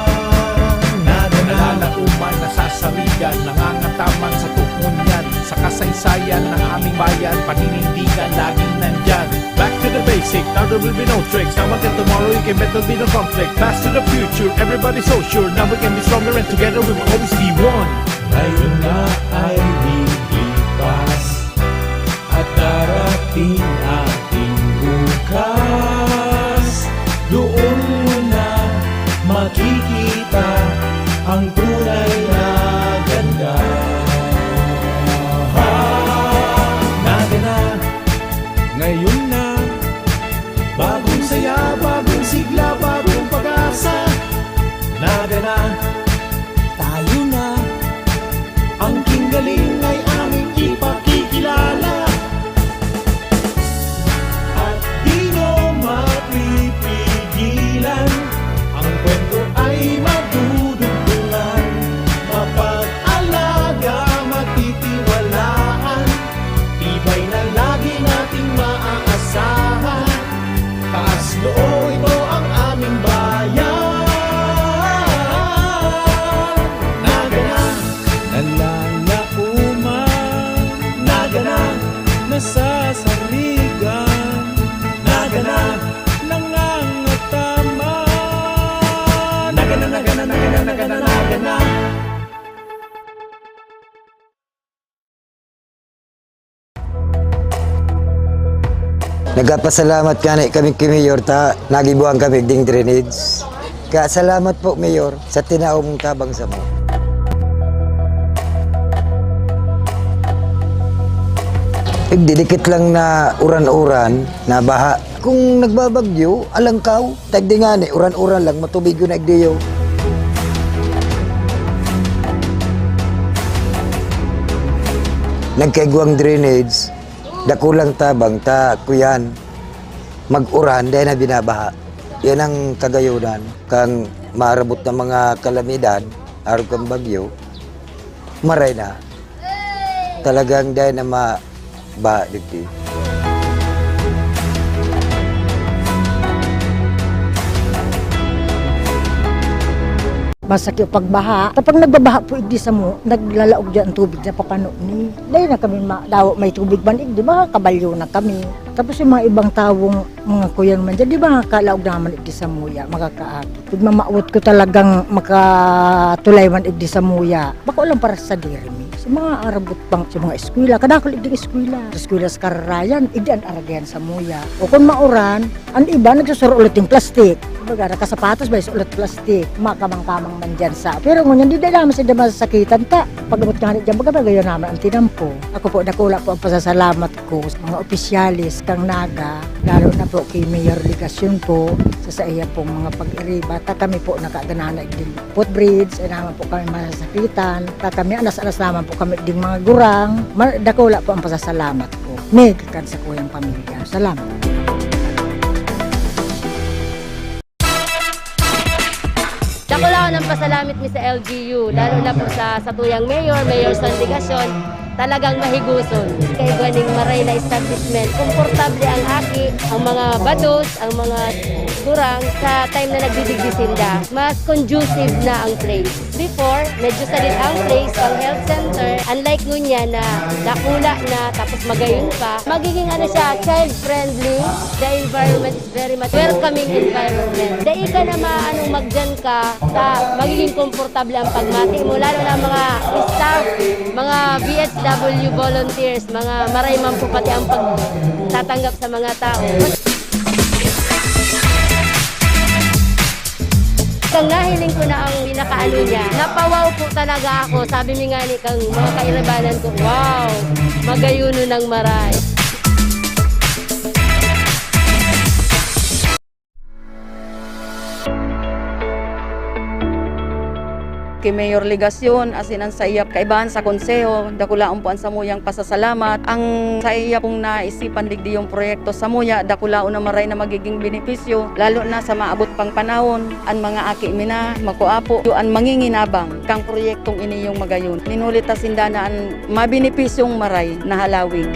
Nagana. Nalalaoman, nasasarigan, nangangataman sa tungkol niyan. Sa kasaysayan ng aming bayan, paninindigan, laging nandyan. Back to the basic, now there will be no tricks. Now until tomorrow, you can better be no conflict. Past to the future, everybody so sure. Now we can be stronger and together we will always be one. Ngayon na ay lilipas at darating ating bukas. Doon mo na makikita ang tunay na ganda. Ha, nagana, ngayon na. Bagong saya, bagong sigla, bagong pag-asa. Nagana, tayo na. Ang Kinggaling ay aming ipakikilala. At di nyo mapipigilan, ang kwento ay madudugtungan. Mapag-alaga, matitiwalaan, tibay na lagi nating maaasahan. Taas noo, ito ang aming bayan. Nagana, nalalaoman. Nagana, nasasarigan. Nagana, nangangataman. Nagana, nagana, nagana, nagana, nagana. Nagpapasalamat ngani kami ki Mayor ta nagibuhan kami ding drainage. Kaya salamat po, Mayor, sa tinao mong tabang samo. Igdi dikit lang na uran-uran, na baha. Kung nagbabagyo, alangkaw. Tagdi ngani, uran-uran lang, matubig yun, nagdiyo. Nagkaigwang drainage, dakulang tabang, ta kuyan, mag-uran, dahil na binabaha. Yan ang kagayunan, kang maarabot na mga kalamidad, arog kang bagyo, maray na. Talagang dai na mabaha digdi. Masakit pagbaha. Kapag nagbabaha po igdi samo, naglalaog diyan ang tubig na papano ni. Dai na kami ma-, daw may tubig man igdi, makakabalyo na kami. Tapos yung mga ibang tawong mga kuyan man dyan, di ba, kalaog naman igdi samuya, makakaagi. Pag mamawot ko talagang makatulay man igdi samuya, bako lang para sa diri mi. Sa mga arabot pang, sa mga eskwela, kadakol igdi eskwela. Sa eskwela sa Kararayan, igdi an aragayan samuya. O kung mauran, ang iba nagsusuro ulit yung plastic. Kumbaga, nakasapatos ba, ulit plastic. Makamang-kamang man dyan sa. Pero ngunyan, di na naman sila masasakitan ta. Pag-abot nga ni dyan, baga, baga yun naman ang tinampo. Ako po, dakula po ang pasasalamat ko sa mga opisyales kang Naga, lalo na po kay Mayor Legacion po, sa, sa iya pong mga pag-iriba, ta kami po nakaganana din footbridge, ay naman po kami masasakitan, ta kami anas-anas naman po kami ding mga gurang, ma-, dakula po ang pasasalamat ko. Mig kan sa kuyang pamilya. Salamat. Dakula ko ng pasalamit mi sa L G U, lalo na po sa satuyang mayor, Mayor San Legacion, talagang mahiguson. Kaigwa ning maray na establishment, komportable ang aki, ang mga bados, ang mga gurang sa time na nagdidigdi sinda. Mas conducive na ang place. Before, medyo salit ang place, pang health center. Unlike ngunya na dakula na, tapos magayon pa, magiging ano siya, child-friendly. The environment is very much welcoming environment. Dai ka na maanong magdiyan ka, sa magiging komportable ang pagmati mo, lalo na mga staff, mga V H W volunteers, mga maray man po pati ang pagtatanggap sa mga tao. Kang nahiling ko na ang pinakaano niya, napawaw po talaga ako. Sabi mi nga ni kang mga kairibanan ko, "Wow, magayuno ng maray." Ki Mayor Legacion, asin an saiya kaibahan sa konseho, dakulaon po an samuyang pasasalamat. Ang saiya pong naisipan digdi yung proyekto, samuya, dakulaon na maray na magiging benepisyo, lalo na sa maabot pang panahon, an mga aki mi na, makua po, an manginginabang kang proyektong ini yung magayon. Nin huli ta sinda na an mabenepisyong maray na halawig.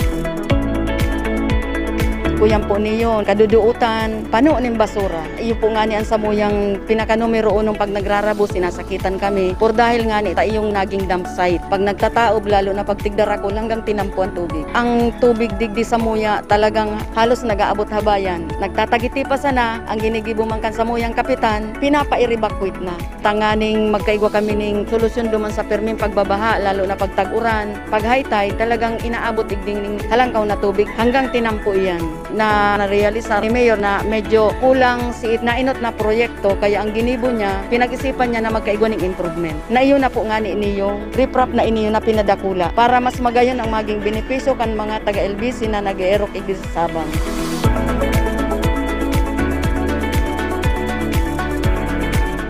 Kuyan po niyo, kaduduutan, pano nin basura. Iyo po ngani an samuyang pinaka numero unong pag nagrarabo, sinasakitan kami. Por dahil ngani ta iyong naging dump site. Pag nagtataob, lalo na pag tigdarakol, hanggang tinampo an tubig. Ang tubig digdi samuya talagang halos nag-aabot habayan. Nagtatagiti pa sana, ang ginigibo man kan samuyang kapitan, pinapa-evacuate na. Tanganing magkaigwa kami ning solusyon duman sa perming pagbabaha, lalo na pag tag-uran. Pag high tide, talagang inaabot digdi ning halangkaw na tubig hanggang tinampo iyan. Na narealisar ni Mayor na medyo kulang si nainot na proyekto, kaya ang ginibo niya, pinag-isipan niya na magkaigwa ning improvement. Na iyo na po ngani niyong riprap na iniyo na pinadakula para mas magayon ang maging benepisyo kan mga taga-L B C na nag-eerok igdi sa Sabang.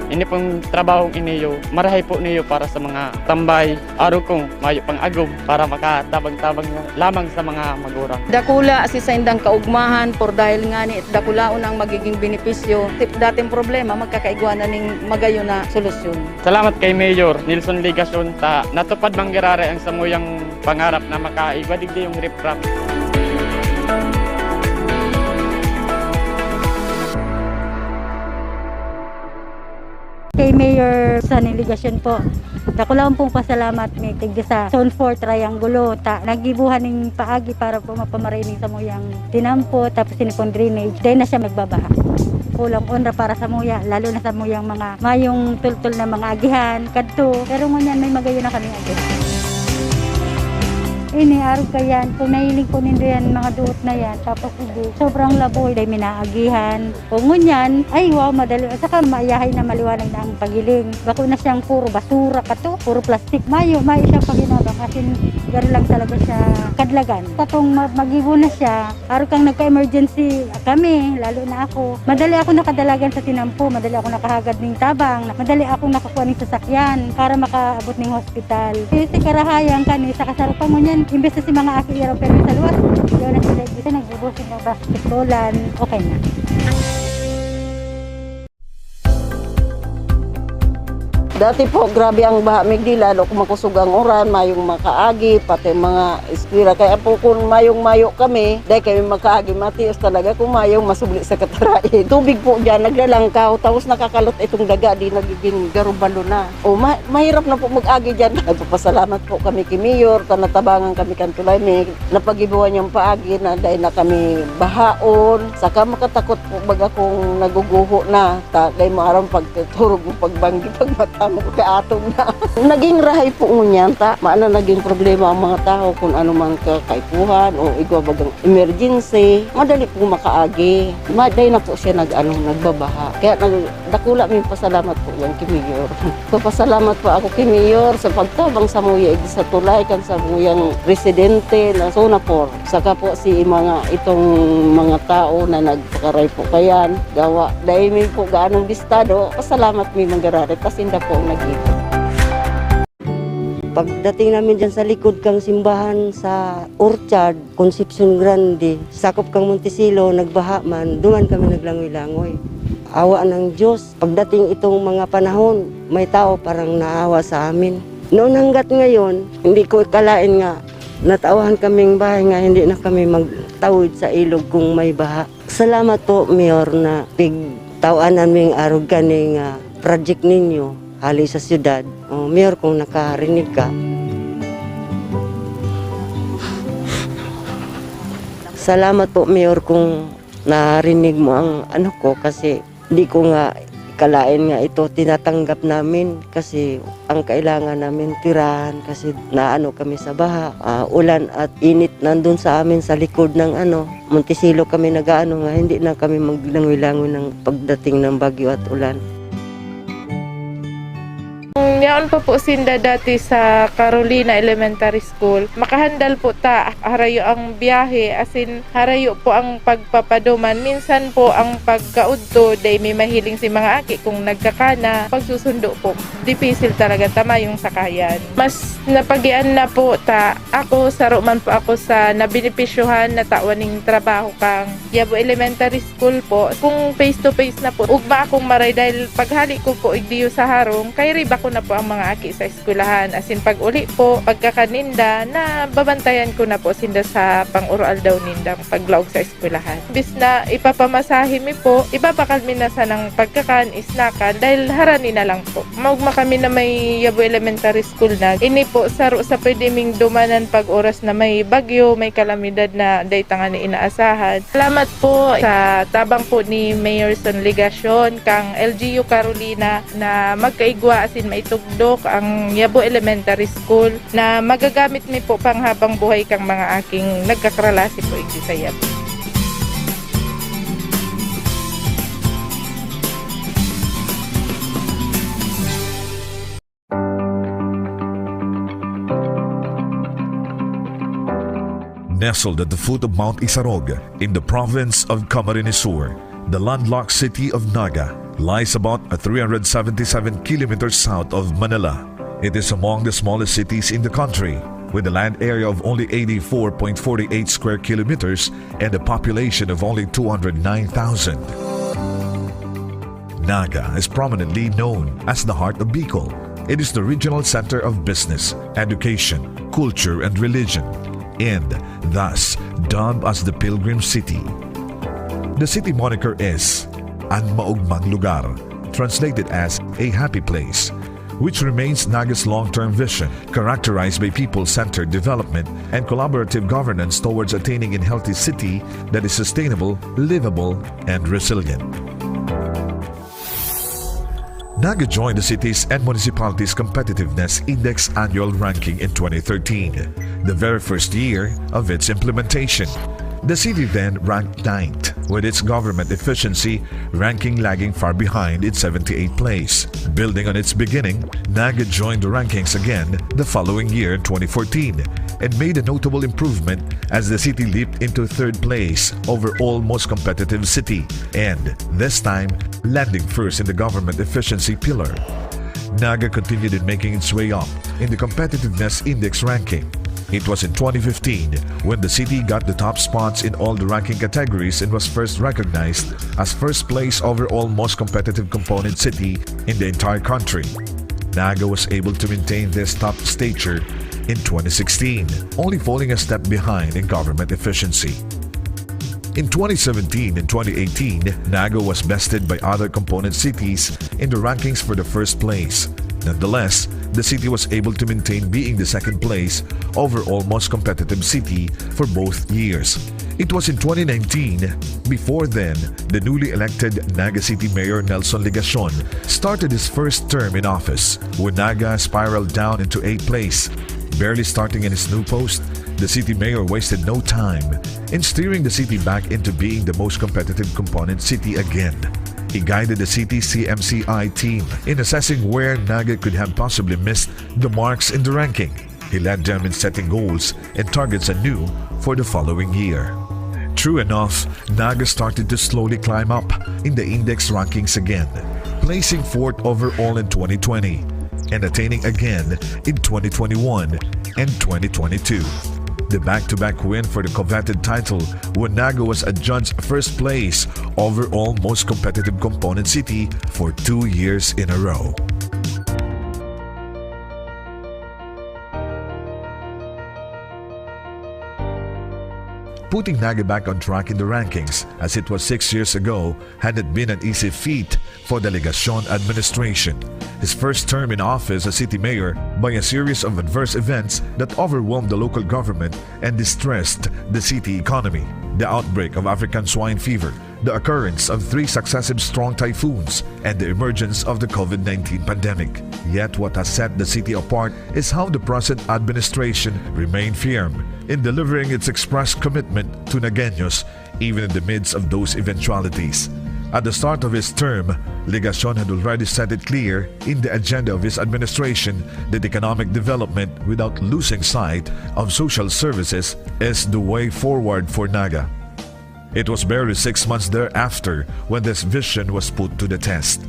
Ini pong trabahong iniyo, marahay po niyo para sa mga tambay, arog kung mayo pang agom para makatabang-tabang na lamang sa mga magurang. Dakula si saindang kaugmahan, por dahil ngani dakulaon ang magiging benepisyo. Tip dating problema, magkakaigwa na ning magayon na solusyon. Salamat kay Mayor Nelson Legacion ta natupad man giraray ang samuyang pangarap na makaigwa digdi yung riprap. Kay Mayor Sonny Legacion po, dakulaon pong pasalamat mi tigdi sa Zone four Triangulo ta naggibuhan ning paagi para po mapamaray ning samuyang tinampo, tapos ini pong drainage, dai na siya magbabaha. Kulang onra para samuya, lalo na samuyang mga mayong tultol na mga agihan, kadto. Pero ngunyan, may magayon na kaming agihan. Ini, arog kayan, kung nahiling po nindo yan, mga duot na yan, tapos hindi, sobrang laboy, dai mi naagihan. Kung ngunyan, ay wow, madali. Saka mayahay na, maliwanag na ang pagiling. Bako na siyang puro basura pa to, puro plastic. Mayo, mayo siyang paginabang, as in, garo lang talaga siya kadlagan. Katong ma-, magibo na siya, arog kang nagka-emergency kami, lalo na ako. Madali ako nakadalagan sa tinampo, madali ako nakahagad ning tabang, madali akong nakakuha ning sasakyan para makaabot ning hospital. Kasi karahayan kani sa kasaro pa ngunyan, imbes na si mga aki iraw pero sa luwas, yun na sila, dito nagbubusin ng basketballan, okay na. Dati po, grabe ang baha, migdi, lalo kung makusog ang uran, mayong makaagi, pati mga eskwela. Kaya po, kung mayong-mayo kami, dahil kami makaagi, matios talaga kung mayong masubli sa katarain. Tubig po dyan, naglalangkaw, tapos nakakalot itong daga, di nagiging garubalo na. O, ma-, mahirap na po mag-agi dyan. Nagpapasalamat po kami kay Mayor, ta natabangan kami kan tulay, may napagibuhan niyang paagi na dahil na kami bahaon. Saka makatakot po baga kung naguguho na. Ta, dai mo aram pagtuturog mo, pagbanggi, pagmata mo, kaatong na. Naging rahay po ngunyan, ta, maana naging problema ang mga tao kung ano mang kakaipuhan o igwa bagang emergency, madali pong makaagi. Ma-, dai na po siya nag-ano, nagbabaha. Kaya nag-, dakula may pasalamat po yan kay Mayor. Papasalamat po ako kay Mayor sa pagtabang sa muya, sa tulay kan sa muyang residente na Sonapor. Saka po si mga itong mga tao na nagpakaray po kayan, gawa dai mi po gaanong bistado, pasalamat mi manggararit, ta sinda po ang nag-ibo. Pagdating namin dyan sa likod kang simbahan sa Orchard, Concepcion Grande, sakop kang Montecillo, nagbaha man, duman kami naglangoy-langoy. Awa ng Diyos, pagdating itong mga panahon, may tao parang naawa sa amin. Noon hanggat ngayon, hindi ko ikalain nga natauhan kaming bahay nga hindi na kami magtawid sa ilog kung may baha. Salamat po, Mayor, na pigtawanan ming arog kani nga project ninyo hali sa syudad. O, Mayor, kung nakarinig ka. Salamat po, Mayor, kung narinig mo ang ano ko, kasi di ko nga ikalain nga ito tinatanggap namin, kasi ang kailangan namin tirahan kasi naano kami sa baha, ah, ulan at init nandun sa amin sa likod ng ano, Montecillo kami nag-aano nga hindi na kami maglangoy-langoy ng pagdating ng bagyo at ulan. Yaon pa po sinda dati sa Carolina Elementary School. Makahandal po ta, harayo ang biyahe, as in, harayo po ang pagpapaduman. Minsan po ang pagkaudto, dai may mahiling si mga aki kung nagkakana. Pagsusundo po, dipisil talaga ta mayong sakayan. Mas napagian na po ta, ako, saro man po ako sa nabenepisyohan na tawan ning trabaho kang Yabo Elementary School po. Kung face to face na po, ugma akong maray dahil paghali ko po igdiyo sa harong, kay riba ko na po ang mga aki sa eskwelahan. As in, pag uli po, pagkakaninda, nababantayan ko na po sinda sa pang-uro-aldaw nindang paglaog sa eskwelahan. Bis na ipapamasahe mi po, ibabakal mi na sanang pagkakan, isnakan, dahil harani na lang po. Maugma kami na may Yabo Elementary School na. Ini po, saro sa pwede ming dumanan pag oras na may bagyo, may kalamidad na dai tangani inaasahan. Salamat po sa tabang po ni Mayor Son Legacion, kang L G U Carolina, na magkaigwa asin maitugdok ang Yabo Elementary School na magagamit mi po panghabang buhay kang mga aking nagkakralasi po igdi sa Yabo. Nestled at the foot of Mount Isarog, in the province of Camarines Sur, the landlocked city of Naga lies about three hundred seventy-seven kilometers south of Manila. It is among the smallest cities in the country, with a land area of only eighty-four point four eight square kilometers and a population of only two hundred nine thousand. Naga is prominently known as the heart of Bicol. It is the regional center of business, education, culture, and religion, and thus dubbed as the Pilgrim City. The city moniker is An Maugmang Lugar, translated as a happy place, which remains Naga's long-term vision, characterized by people-centered development and collaborative governance towards attaining a healthy city that is sustainable, livable, and resilient. Naga joined the Cities and Municipalities Competitiveness Index Annual Ranking in twenty thirteen, the very first year of its implementation. The city then ranked ninth, with its government efficiency ranking lagging far behind in seventy-eighth place. Building on its beginning, Naga joined the rankings again the following year, twenty fourteen, and made a notable improvement as the city leaped into third place overall most competitive city, and this time, landing first in the government efficiency pillar. Naga continued in making its way up in the competitiveness index ranking. It was in twenty fifteen when the city got the top spots in all the ranking categories and was first recognized as first place overall most competitive component city in the entire country. Naga was able to maintain this top stature in twenty sixteen, only falling a step behind in government efficiency. In twenty seventeen and twenty eighteen, Naga was bested by other component cities in the rankings for the first place. Nonetheless, the city was able to maintain being the second place overall most competitive city for both years. It was in twenty nineteen, before then, the newly elected Naga City Mayor Nelson Legacion started his first term in office, when Naga spiraled down into eighth place. Barely starting in his new post, the city mayor wasted no time in steering the city back into being the most competitive component city again. He guided the city C M C I team in assessing where Naga could have possibly missed the marks in the ranking. He led them in setting goals and targets anew for the following year. True enough, Naga started to slowly climb up in the index rankings again, placing fourth overall in twenty twenty and attaining again in twenty twenty-one and twenty twenty-two. The back-to-back win for the coveted title, when Naga was adjudged first place overall most competitive component city for two years in a row. Putting Naga back on track in the rankings, as it was six years ago, had not been an easy feat for the Legacion administration. His first term in office as city mayor, by a series of adverse events that overwhelmed the local government and distressed the city economy, the outbreak of African swine fever, the occurrence of three successive strong typhoons, and the emergence of the COVID nineteen pandemic. Yet what has set the city apart is how the present administration remained firm in delivering its expressed commitment to Nagueños, even in the midst of those eventualities. At the start of his term, Legacion had already set it clear in the agenda of his administration that economic development without losing sight of social services is the way forward for Naga. It was barely six months thereafter when this vision was put to the test.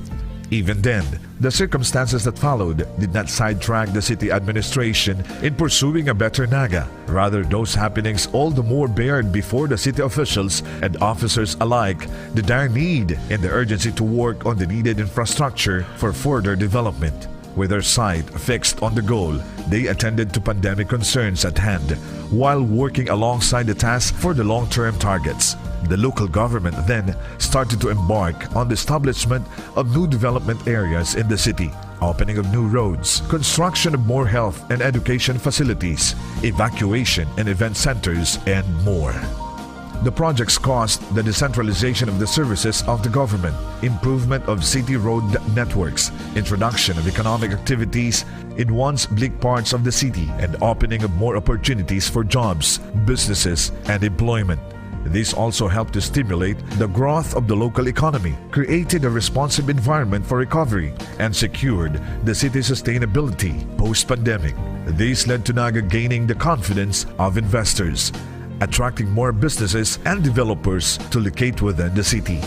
Even then, the circumstances that followed did not sidetrack the city administration in pursuing a better Naga. Rather, those happenings all the more bared before the city officials and officers alike the dire need and the urgency to work on the needed infrastructure for further development. With their sight fixed on the goal, they attended to pandemic concerns at hand while working alongside the task for the long-term targets. The local government then started to embark on the establishment of new development areas in the city, opening of new roads, construction of more health and education facilities, evacuation and event centers, and more. The projects caused the decentralization of the services of the government, improvement of city road networks, introduction of economic activities in once bleak parts of the city, and opening of more opportunities for jobs, businesses, and employment. This also helped to stimulate the growth of the local economy, created a responsive environment for recovery, and secured the city's sustainability post-pandemic. This led to Naga gaining the confidence of investors, attracting more businesses and developers to locate within the city.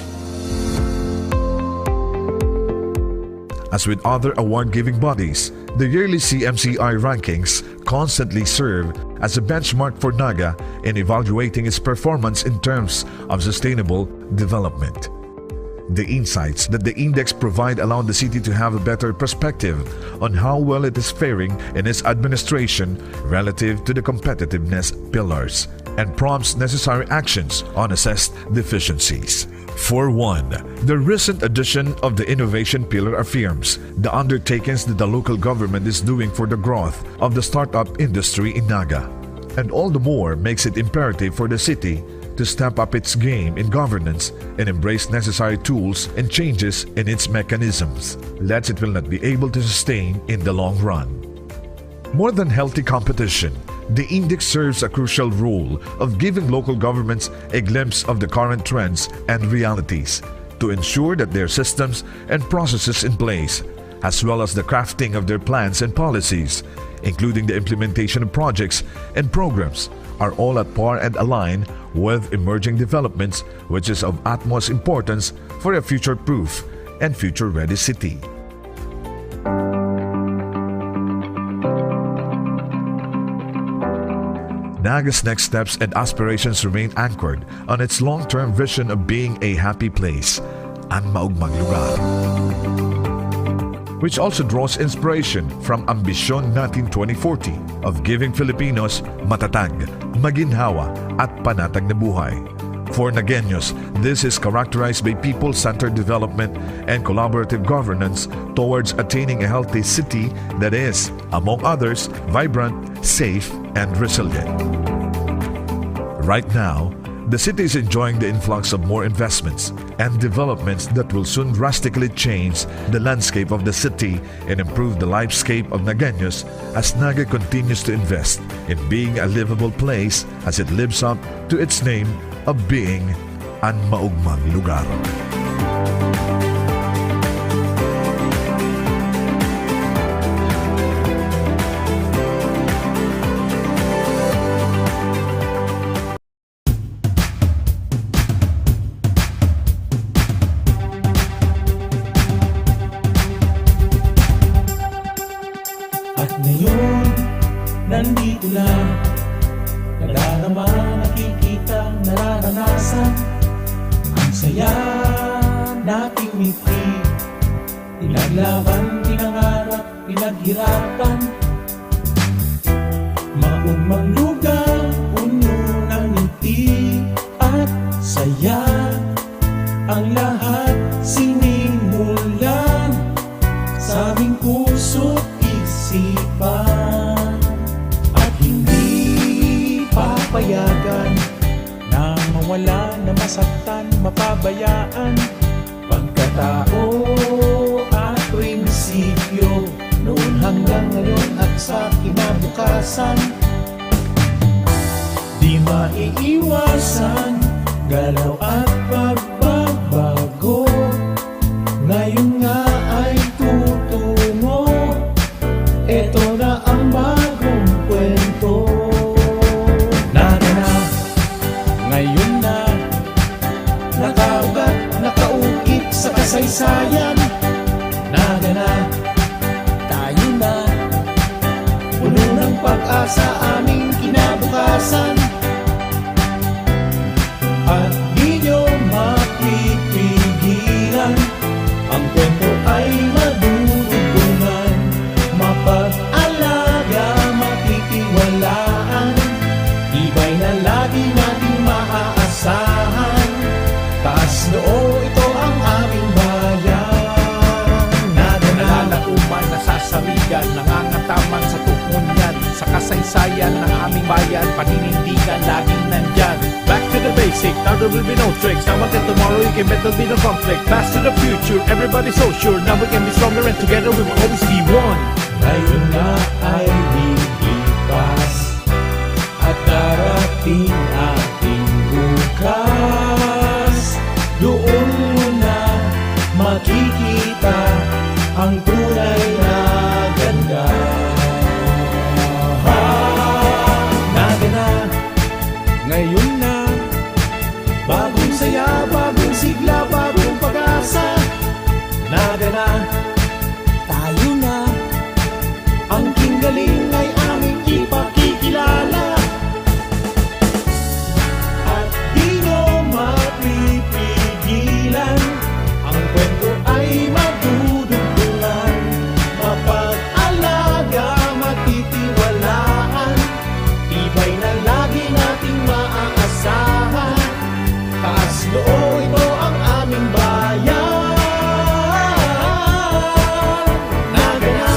As with other award-giving bodies, the yearly C M C I rankings constantly serve as a benchmark for Naga in evaluating its performance in terms of sustainable development. The insights that the index provide allow the city to have a better perspective on how well it is faring in its administration relative to the competitiveness pillars, and prompts necessary actions on assessed deficiencies. For one, the recent addition of the innovation pillar affirms the undertakings that the local government is doing for the growth of the startup industry in Naga, and all the more makes it imperative for the city to step up its game in governance and embrace necessary tools and changes in its mechanisms, lest it will not be able to sustain in the long run. More than healthy competition, the index serves a crucial role of giving local governments a glimpse of the current trends and realities to ensure that their systems and processes in place, as well as the crafting of their plans and policies, including the implementation of projects and programs, are all at par and aligned with emerging developments, which is of utmost importance for a future-proof and future-ready city. Naga's next steps and aspirations remain anchored on its long-term vision of being a happy place, an maugmang lugar, which also draws inspiration from Ambisyon Natin twenty forty of giving Filipinos matatag, maginhawa at panatag na buhay. For Nagueños, this is characterized by people-centered development and collaborative governance towards attaining a healthy city that is, among others, vibrant, safe, and resilient. Right now, the city is enjoying the influx of more investments and developments that will soon drastically change the landscape of the city and improve the lifescape of Nagueños as Naga continues to invest in being a livable place as it lives up to its name of being an maugmang lugar. At ngayon, nandito na. Nadarama, nakikita, nararanasan. Ang saya nating mithi. Pinaglaban, pinangarap, pinaghirapan. Maugmang lugar, puno ng ngiti at saya. Ang lahat sinimulan sa aming puso't isipan. At hindi papayagan na mawala, na masaktan, mapabayaan. Pagkatao at prinsipyo, noon hanggang ngayon at sa kinabukasan. Di maiiwasan, galaw at pagbabago. Nakaugat, nakaukit sa kasaysayan. Nagana, tayo na. Puno ng pag-asa aming kinabukasan. At di nyo mapipigilan. Ang kwento ay madudugtungan. Mapag-alaga, matitiwalaan. Tibay na lagi nating maaasahan. Taas noo, ito ang aming bayan. Nagana, nalalaoman, nasasarigan, nangangataman sa tuon yan, sa kasaysayan ng aming bayan, paninindigan, laging nandyan. Back to the basic, now there will be no tricks. Now until tomorrow, you can bet there'll be no conflict. Past to the future, everybody's so sure. Now we can be stronger and together we will always be one. Ngayon na ay lilipas at darating ating bukas. Doon mo na makikita ang tunay na ganda. Nagana, ngayon na. Bagong saya, bagong sigla, bagong pag-asa. Nagana, tayo na. Ang kinggaling ay aming ipakikilala. At di nyo mapipigilan. Ang kwento ay madudugtungan. Mapag-alaga, matitiwalaan. Tibay na lagi nating maaasahan. Taas noo, ito ang aming bayan. Nagana,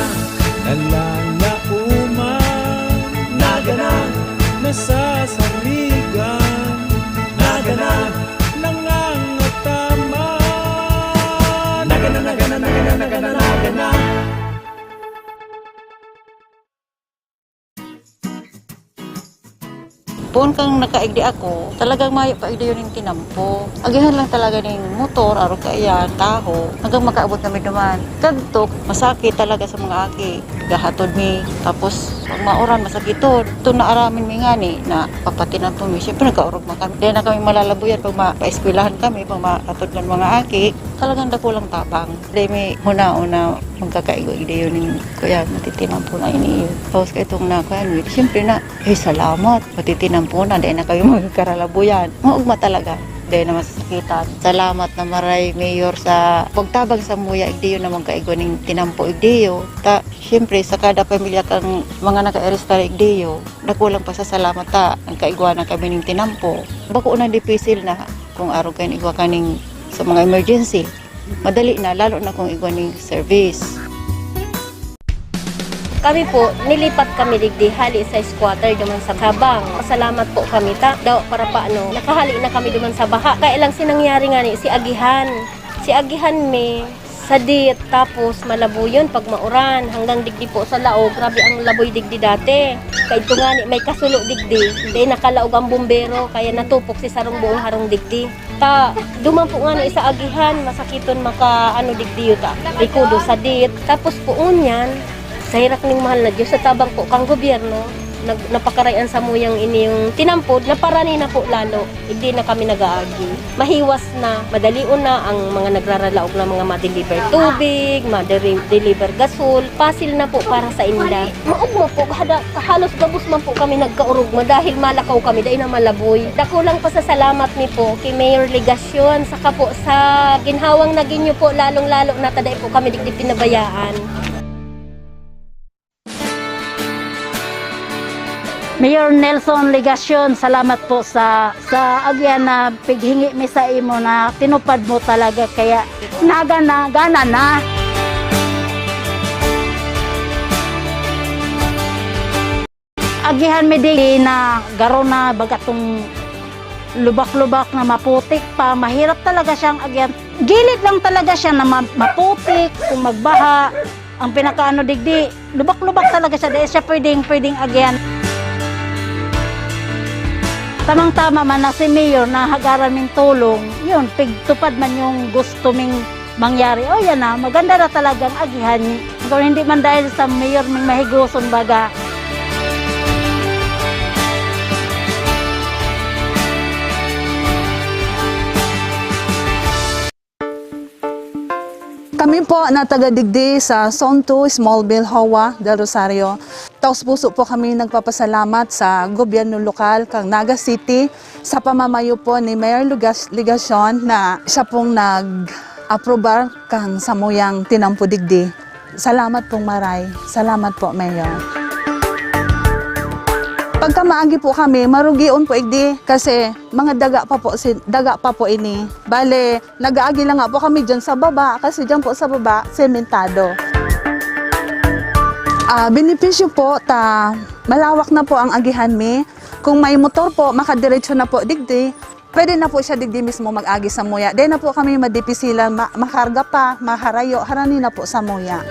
nalalaoman. Nagana, nasasarigan. Nagana, nangangataman. Nagana, nagana, nagana, nagana, nagana. Poon kan nakaigdi ako, talagang mayo pa igdi yun yung tinampo. Agihan lang talaga ning motor, arog kaiyan, taho, hanggang makaabot kami duman. Kadto, masakit talaga sa mga aki. Gahatod mi, tapos pag mauran, masakiton. Ito na aramin mi ngani na papatinampo mi. Siyempre, nagkaorog man kami. Dahil na kami malalabuyan pag ma-, paeskwelahan kami, pag mahatod kan mga aki. Talagang dakulang tabang. Dai mi hunaon na magkakaigwa-igdi yun ning kuya, matitinampo na ini yun. Tapos kay itong na, kuya, siyempre na, "Eh, salamat, matitinampo na, dai na kami magkaralabuyan." Maugma talaga, dai na masasakitan. Salamat na maray, Mayor, sa pagtabang sa muya, igdi yun na magkaigwa ning tinampo, igdi yun. Ta, siyempre, sa kada pamilya kang mga naka-register, igdi yun, dakulang pasasalamat ta, nagkaigwa na kami ning tinampo. Bako na dipisil na kung arog kayo igwa kaning sa mga emergency. Madali na, lalo na kung igwa ning service. Kami po, nilipat kami digdi hali sa squatter duman sa Sabang. Pasalamat po kami ta, daw para paano, nakahali na kami duman sa baha. Kaya lang sinangyari nga ni, si agihan. Si agihan mi, sadit, tapos malabuyon pag mauran. Hanggang digdi po sa laog, grabe ang laboy digdi dati. Kaidto nga ni, may kasulo digdi. Di nakalaog ang bumbero, kaya natupok si sarong buong harong digdi. Ta, duman po nga ni sa agihan, masakiton maka, ano, digdiyo ta, likodo, sadit. Tapos po ngunyan, sa herak ning mahal na Diyos, sa tabang po kang gobyerno, nag-, napakaray an samuyang ini yung tinampod, naparani na po lalo. Hindi na kami nag-aagi. Mahiwas na, madalion na ang mga nagraralaog na mga ma-deliver tubig, ma-deliver gasol. Pasil na po para sa inda. Maugma po, hada, halos gabos man po kami nagkaorogma dahil malakaw kami, dai na malaboy. Dakulang pasasalamat mi po kay Mayor Legacion, saka po sa ginhawang nagin niyo po, lalong-lalo na ta dai po kami digdi pinabayaan. Mayor Nelson Legacion, salamat po sa, sa agihan na pighingi mi sa imo na tinupad mo talaga, kaya nagana, gana na. Agihan mi di na garo na baga tong lubak-lubak na maputik pa, mahirap talaga siyang agihan. Gilid lang talaga siya na ma-, maputik kung magbaha. Ang pinakaano digdi, lubak-lubak talaga siya, dahil siya pwedeng, pwedeng agihan. Tamang-tama man na si Mayor na hagaran ming tulong, yun, pigtupad man yung gusto ming mangyari. O, yan na, maganda na talagang agihan. Kung hindi man dahil sa Mayor ming mahigoson baga. Kami po na taga digdi sa Zone two, Smallville, Hoa del Rosario. Taos-puso po kami nagpapasalamat sa gobyerno lokal kang Naga City sa pamamayo po ni Mayor Lugas-, Legacion na siya pong nag-aprobar kang samuyang tinampo digdi. Salamat pong maray. Salamat po, Mayor. Pagka maagi po kami, marugion po igdi kasi mga daga pa po si, daga pa po ini. Bale, nag-aagi lang nga po kami dyan sa baba kasi dyan po sa baba, sementado. Ah, benepisyo po ta malawak na po ang agihan mi. Kung may motor po, makadiretso na po digdi. Pwede na po siya digdi mismo mag-agi samuya. Dai na po kami madipisilan, ma-, makarga pa, maharayo, harani na po samuya.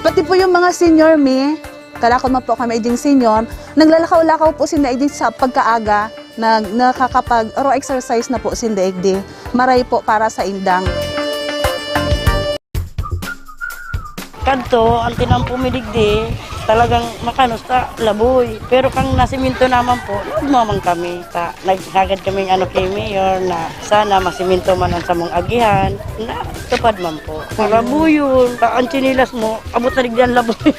Pati po yung mga senior mi, kalakon man po kami igding senior, naglalakaw-lakaw po sinda igdi sa pagkaaga, nag-, nakakapag-oro exercise na po sinda igdi. Maray po para sa indang. Kadto, ang tinampo mi digdi, talagang makanos ta laboy. Pero kang nasiminto naman po, naugma man kami. Ta, naghagad kaming ano kay Mayor na sana masiminto man ang samong agihan. Natupad man po. Malaboyon. Ta, ang tsinelas mo, abot na digdi ang laboy.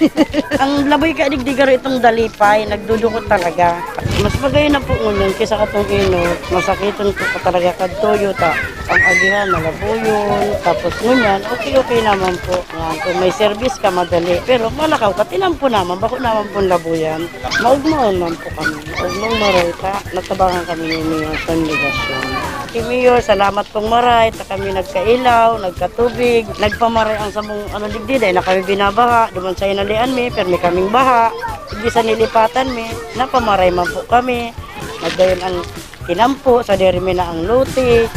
Ang laboy ka digdi garo itong dalipay, nagdudukot talaga. Mas magayon na po ngunyan kaysa katong inot. Masakiton po ka talaga kadto, ta. Ang agihan, malaboyon. Tapos ngunyan, okay-okay naman po. Yan, kung may service ka, madali. Pero malakaw ka, tinampo naman, bako naman pong labuyan. Maugmaon man po kami. Maugmaon maray ta, natabangan kami ni Mayor sa obligasyon. Si Mayor, salamat pong maray, ta kami nagkailaw, nagkatubig, nagpamaray ang samong ano, digdi, dai na kami binabaha, duman sa hinalian mi, permi kaming baha, digdi sa nilipatan mi, napamaray man po kami. Nagdayon ang tinampo, sa diri mi na ang lote.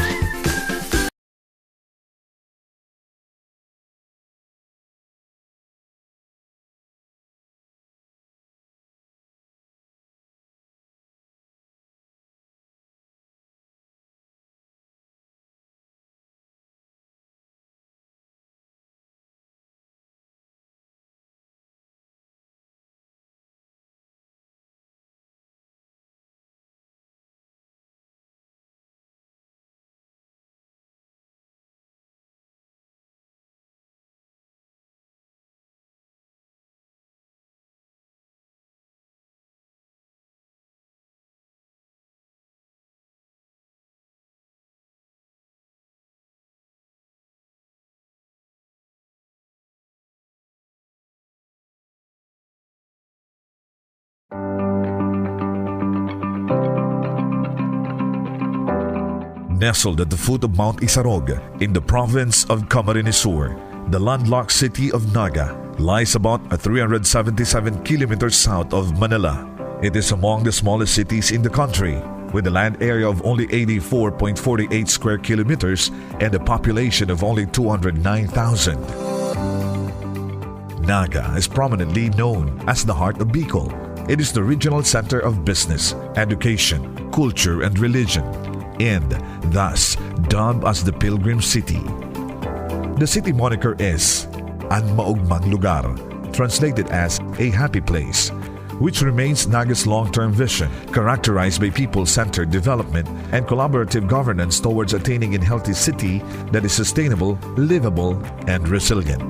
Nestled at the foot of Mount Isarog, in the province of Camarines Sur, the landlocked city of Naga lies about three hundred seventy-seven kilometers south of Manila. It is among the smallest cities in the country, with a land area of only eighty-four point four eight square kilometers and a population of only two hundred nine thousand. Naga is prominently known as the heart of Bicol. It is the regional center of business, education, culture, and religion, and thus dubbed as the Pilgrim City. The city moniker is An Maugmang Lugar, translated as a happy place, which remains Naga's long-term vision, characterized by people-centered development and collaborative governance towards attaining a healthy city that is sustainable, livable, and resilient.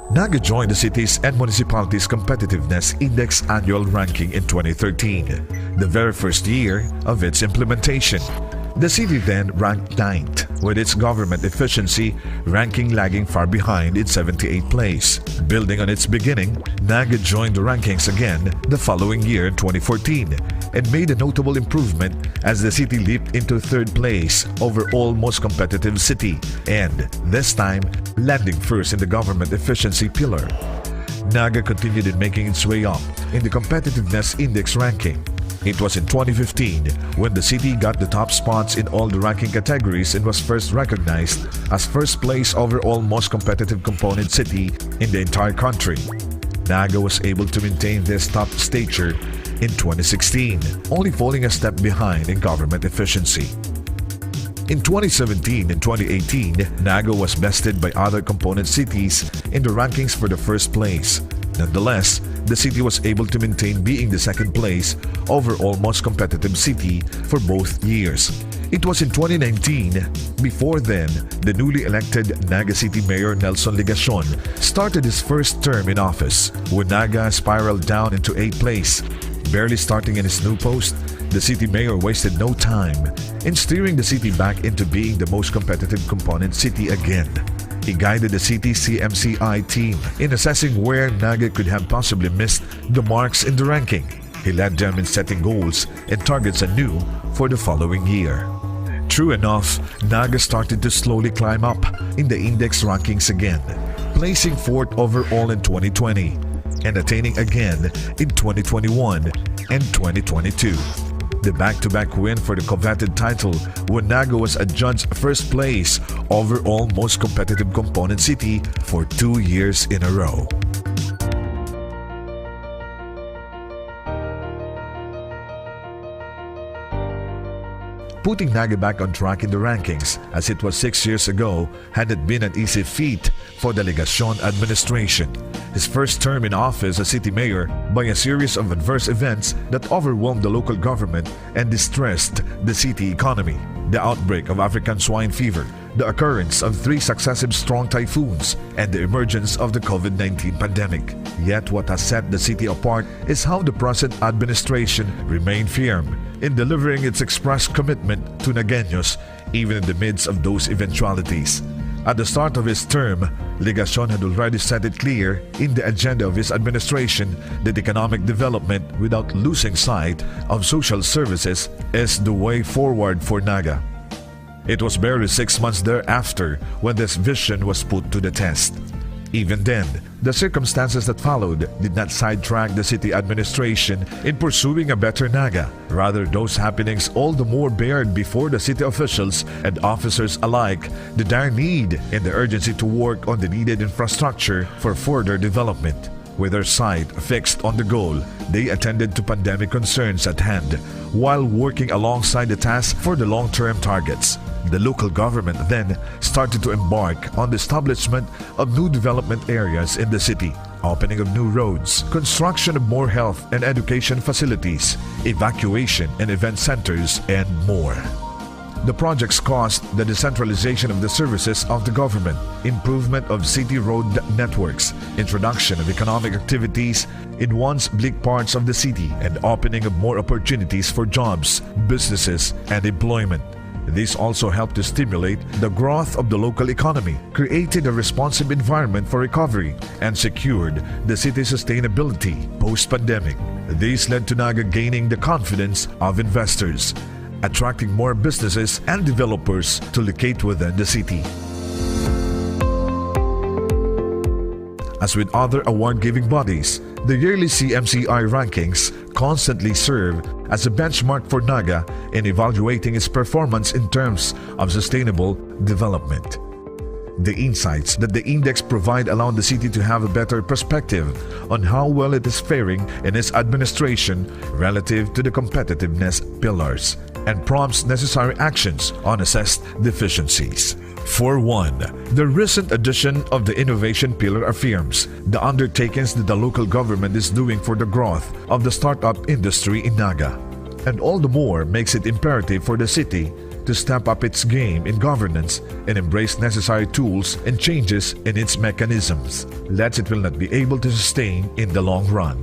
Naga joined the Cities and Municipalities Competitiveness Index Annual Ranking in twenty thirteen, the very first year of its implementation. The city then ranked ninth, with its government efficiency ranking lagging far behind in seventy-eighth place. Building on its beginning, Naga joined the rankings again the following year in twenty fourteen and made a notable improvement as the city leaped into third place overall most competitive city and, this time, landing first in the government efficiency pillar. Naga continued in making its way up in the competitiveness index ranking. It was in twenty fifteen when the city got the top spots in all the ranking categories and was first recognized as first place overall most competitive component city in the entire country. Naga was able to maintain this top stature in twenty sixteen, only falling a step behind in government efficiency. In twenty seventeen and twenty eighteen, Naga was bested by other component cities in the rankings for the first place. Nonetheless, the city was able to maintain being the second place overall most competitive city for both years. It was in twenty nineteen. Before then, the newly elected Naga City Mayor Nelson Legacion started his first term in office, when Naga spiraled down into eighth place. Barely starting in his new post, the city mayor wasted no time in steering the city back into being the most competitive component city again. He guided the city's C M C I team in assessing where Naga could have possibly missed the marks in the ranking. He led them in setting goals and targets anew for the following year. True enough, Naga started to slowly climb up in the index rankings again, placing fourth overall in twenty twenty and attaining again in twenty twenty-one and twenty twenty-two. The back-to-back win for the coveted title, when Naga was adjudged first place overall most competitive component city for two years in a row. Putting Naga back on track in the rankings, as it was six years ago, had not been an easy feat for the Legacion administration. His first term in office as city mayor, by a series of adverse events that overwhelmed the local government and distressed the city economy, the outbreak of African swine fever, the occurrence of three successive strong typhoons, and the emergence of the COVID nineteen pandemic. Yet what has set the city apart is how the present administration remained firm in delivering its expressed commitment to Nagueños, even in the midst of those eventualities. At the start of his term, Legacion had already set it clear in the agenda of his administration that economic development without losing sight of social services is the way forward for Naga. It was barely six months thereafter when this vision was put to the test. Even then, the circumstances that followed did not sidetrack the city administration in pursuing a better Naga. Rather, those happenings all the more bared before the city officials and officers alike the dire need and the urgency to work on the needed infrastructure for further development. With their sight fixed on the goal, they attended to pandemic concerns at hand while working alongside the task for the long-term targets. The local government then started to embark on the establishment of new development areas in the city, opening of new roads, construction of more health and education facilities, evacuation and event centers, and more. The projects caused the decentralization of the services of the government, improvement of city road networks, introduction of economic activities in once bleak parts of the city, and opening of more opportunities for jobs, businesses, and employment. This also helped to stimulate the growth of the local economy, created a responsive environment for recovery, and secured the city's sustainability post-pandemic. This led to Naga gaining the confidence of investors, attracting more businesses and developers to locate within the city. As with other award-giving bodies, the yearly C M C I rankings constantly serve as a benchmark for Naga in evaluating its performance in terms of sustainable development. The insights that the index provide allow the city to have a better perspective on how well it is faring in its administration relative to the competitiveness pillars, and prompts necessary actions on assessed deficiencies. For one, the recent addition of the innovation pillar affirms the undertakings that the local government is doing for the growth of the startup industry in Naga, and all the more makes it imperative for the city to step up its game in governance and embrace necessary tools and changes in its mechanisms, lest it will not be able to sustain in the long run.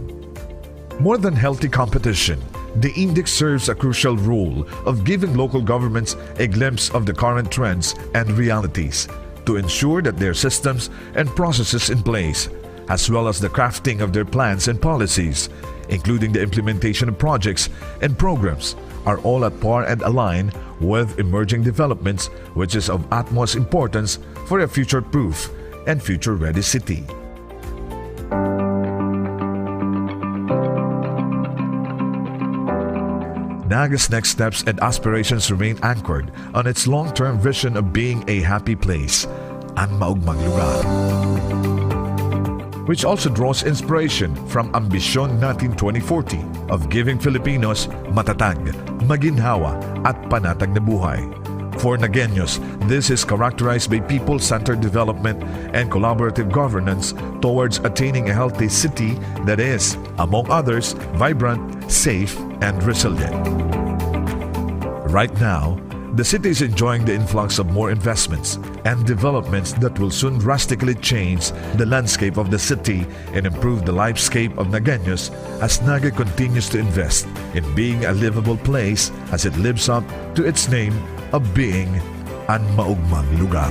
More than healthy competition, the index serves a crucial role of giving local governments a glimpse of the current trends and realities to ensure that their systems and processes in place, as well as the crafting of their plans and policies, including the implementation of projects and programs, are all at par and aligned with emerging developments, which is of utmost importance for a future-proof and future-ready city. Naga's next steps and aspirations remain anchored on its long-term vision of being a happy place, an maugmang lugar, which also draws inspiration from Ambisyon Natin twenty forty of giving Filipinos matatag, maginhawa, at panatag na buhay. For Nagueños, this is characterized by people-centered development and collaborative governance towards attaining a healthy city that is, among others, vibrant, safe, and resilient. Right now, The city is enjoying the influx of more investments and developments that will soon drastically change the landscape of the city and improve the lifescape of Nagueños, as Naga continues to invest in being a livable place as it lives up to its name of being an maugmang lugar.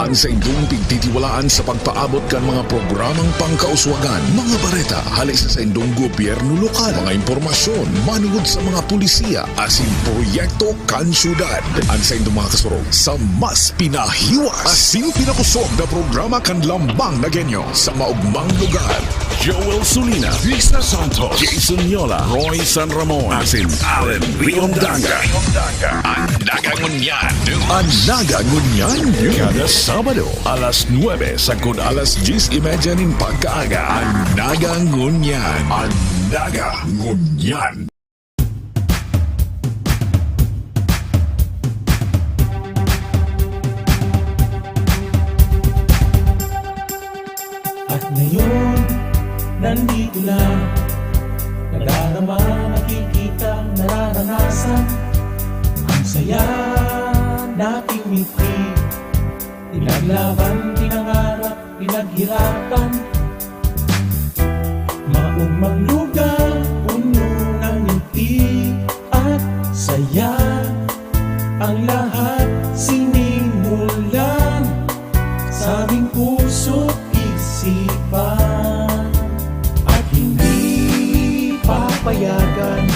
An saindong pigtitiwalaan sa pagpaabot kan mga programang pangkauswagan, mga bareta hale sa saindong gobyerno lokal, mga impormasyon manongod sa mga pulisiya asin proyekto kan syudad. An saindong mga kasurog sa mas pinahiwas asin pinakosog na programa kan Lambang Nagueño sa maugmang lugar. Joel Sulina, Vista Santos, Jason Yola, Roy San Ramon, asin Allen Riondanga. An Naga Ngunyan News. An Naga Ngunyan News. Kada Sabado, alas nuebe sagkod alas dyes y media nin pagkaaga. An Naga Ngunyan. An Naga Ngunyan. At ngayon, nandito na. Nadarama, nakikita, nararanasan. Ang saya nating mitri. Pinaglaban, pinangarap, pinaghirapan. Maugmang lugar, puno ng ngiti at saya. Ang lahat sinimulan sa aming puso't isipan. At hindi papayagan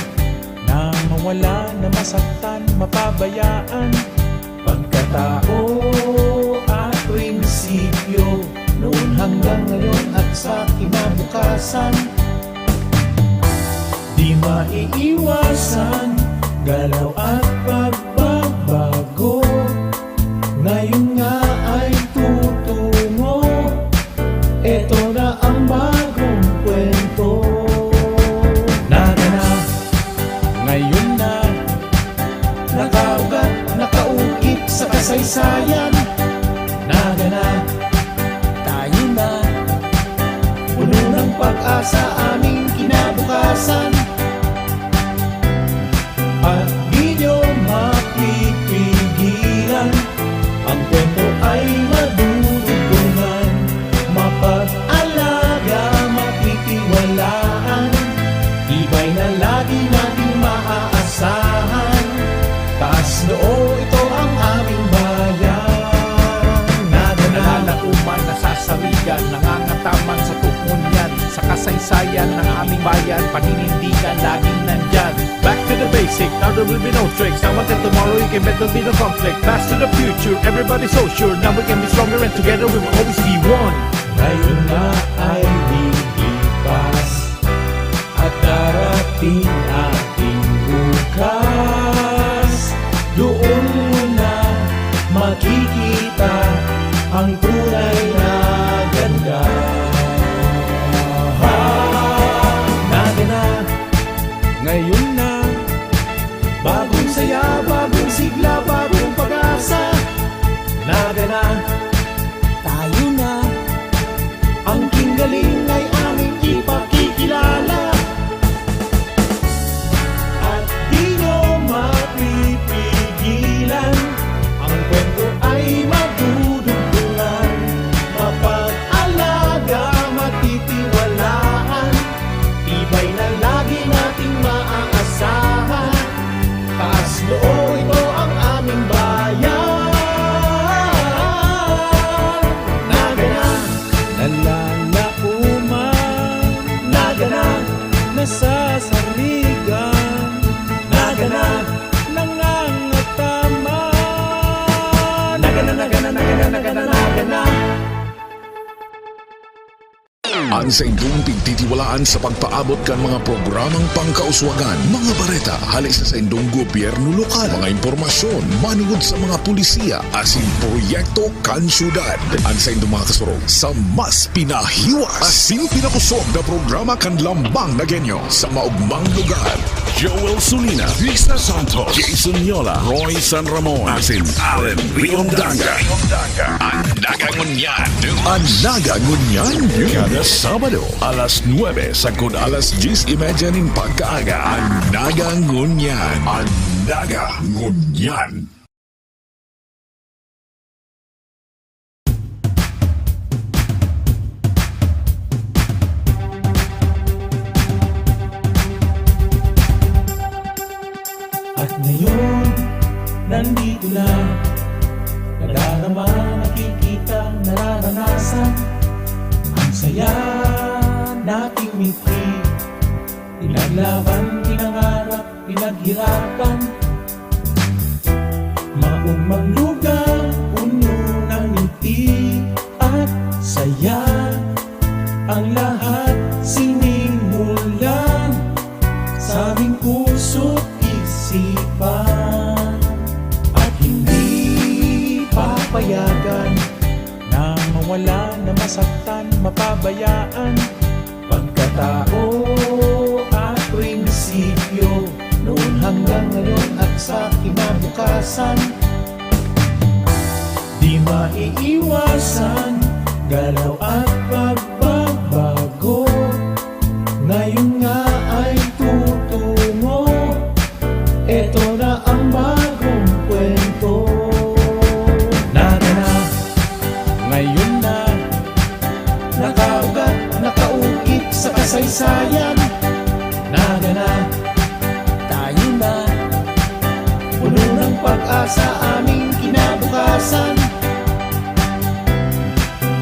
na mawala, na masaktan, mapabayaan. Pagkatao at prinsipyo, noon hanggang ngayon at sa kinabukasan. Di maiiwasan, galaw at pagbabago. Ngayon nga ay tutungo. Eto na ang bagong kwento. Naga na, ngayon na, nakaugat, nakaukit sa kasaysayan. Naga na, tayo na, puno ng pag-asa aming kinabukasan. At di nyo mapipigilan, ang kwento ay madudugtungan. Mapag-alaga, matitiwalaan, tibay na lagi nating maaasahan. Taas noo, ito ang aming bayan. Naga na, nalalaoman, nasasarigan, nangangataman sa tukmon yan. Sa kasaysayan ng aming bayan, paninindigan, laging nandyan. Back to the basic, now there will be no tricks. Now until tomorrow, you can bet there'll be no conflict. Pass to the future, everybody so sure. Now we can be stronger and together we will always be one. Ngayon na ay lilipas at darating ating bukas. Doon mo na makikita ang tunay na ganda. Naga na, ngayon na, bagong saya, bagong sigla, bagong pag-asa. Naga na, tayo na, ang kinggaling ay aming ipakikilala. At di nyo mapipigilan, ang kwento ay madudugtungan. Mapag-alaga, matitiwalaan, tibay na lagi nating maaasahan. Taas noo, ito ang aming bayan. Naga na, nalalaoman. Naga na, nasasarigan. Naga na, nangangataman. Naga na, naga na, naga na, naga na, naga na. An saindong pigtitiwalaan sa pagpaabot kan mga programang pangkauswagan, mga bareta hale sa saindong gobyerno lokal, mga impormasyon manongod sa mga pulisiya asin proyekto kan syudad. An saindong mga kasurog sa mas pinahiwas asin pinakosog na programa kan Lambang Nagueño sa maugmang lugar. Joel Sulina, Risa Santos, Jason Yola, Roy San Ramon, asin Allen Riondanga. An Naga Ngunyan. An Naga Ngunyan. Kada Sabado, alas nuebe sagkod alas dyes y medya nin pagkaaga. An Naga Ngunyan. An Naga Ngunyan. At ngayon, nandito na. Nadarama, nakikita, nararanasan. Ang saya nating mitri. Pinaglaban, pinangarap, pinaghirapan. Maugmang lugar, puno ng ngiti at saya. Ang lahat sinimulan sa aming puso't isipan. At hindi papayagan na mawala, na masaktan, mapabayaan. Pagkatao at prinsipyo, noon hanggang ngayon at sa kinabukasan. Di maiiwasan, galaw at pagbabago. Ngayon nga ay tutungo. Eto na ang bagong kwento. Naga na, ngayon na, nakaugat, nakaukit sa kasaysayan. Naga na, tayo na, puno ng pag-asa aming kinabukasan.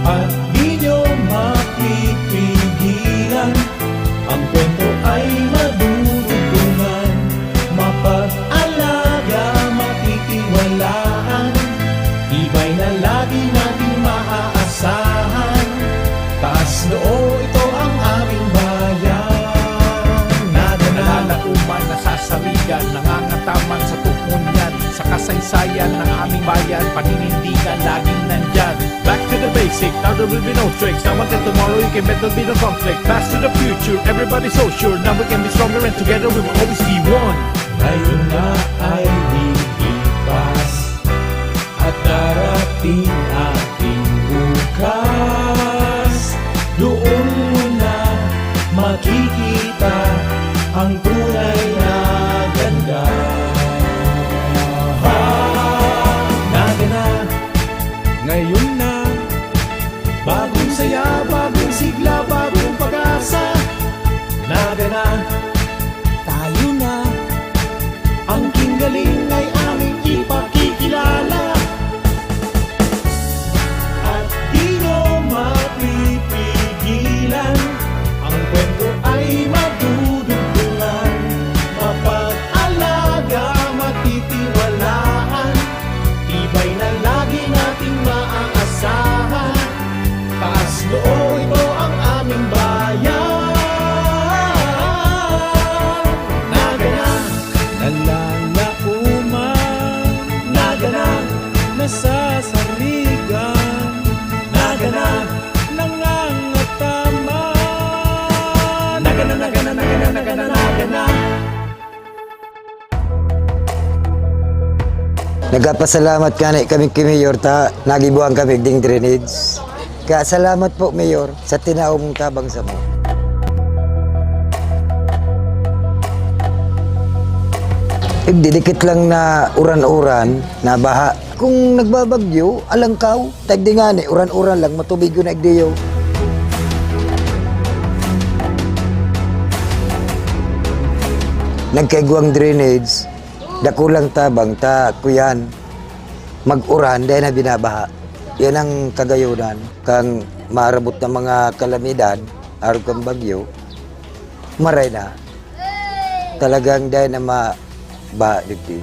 At di nyo mapipigilan, ang kwento ay madudugtungan. Mapag-alaga, matitiwalaan, tibay na lagi nating maaasahan. Taas noo, ito ang aming bayan. Naga na, nalalaoman, nasasarigan, nangangataman sa tukmon yan. Sa kasaysayan ng aming bayan, paninindigan, laging nandyan. Back to the basic, now there will be no tricks. Now until tomorrow, you can bet there'll be no conflict. Past to the future, everybody's so sure. Now we can be stronger and together we will always be one. Ngayon na ay lilipas at darating ating bukas. Doon mo na makikita ang tunay na ganda. Naga na, ngayon na, bagong saya, bagong sigla, bagong pag-asa. Naga na, tayo na, ang kinggaling ay aming ipakikilala. At di nyo mapipigilan, ang kwento ay madudugtungan. Mapag-alaga, matitiwalaan, tibay na lagi nating maaasahan. Taas noo, ito ang aming bayan. Naga na, nalalaoman. Naga na, nasasarigan. Naga na, nangangataman. Naga na, naga na, naga na, naga na, naga na. Nagpapasalamat ngani kami ki Mayor ta nagiboan kami ding drainage. Kaya salamat po, Mayor, sa tinao mong tabang samo. Igdi dikit lang na uran-uran, nabaha. Kung nagbabagyo, alangkaw. Tagdi ngani, uran-uran lang, matubig yun, igdiyo. Nagkaigwang drainage, dakulang tabang ta kuyan, mag-uran, dahil na binabaha. Yan ang kagayonan, kang maarabot na mga kalamidad, arog kang bagyo, maray na. Talagang dai na mabaha digdi.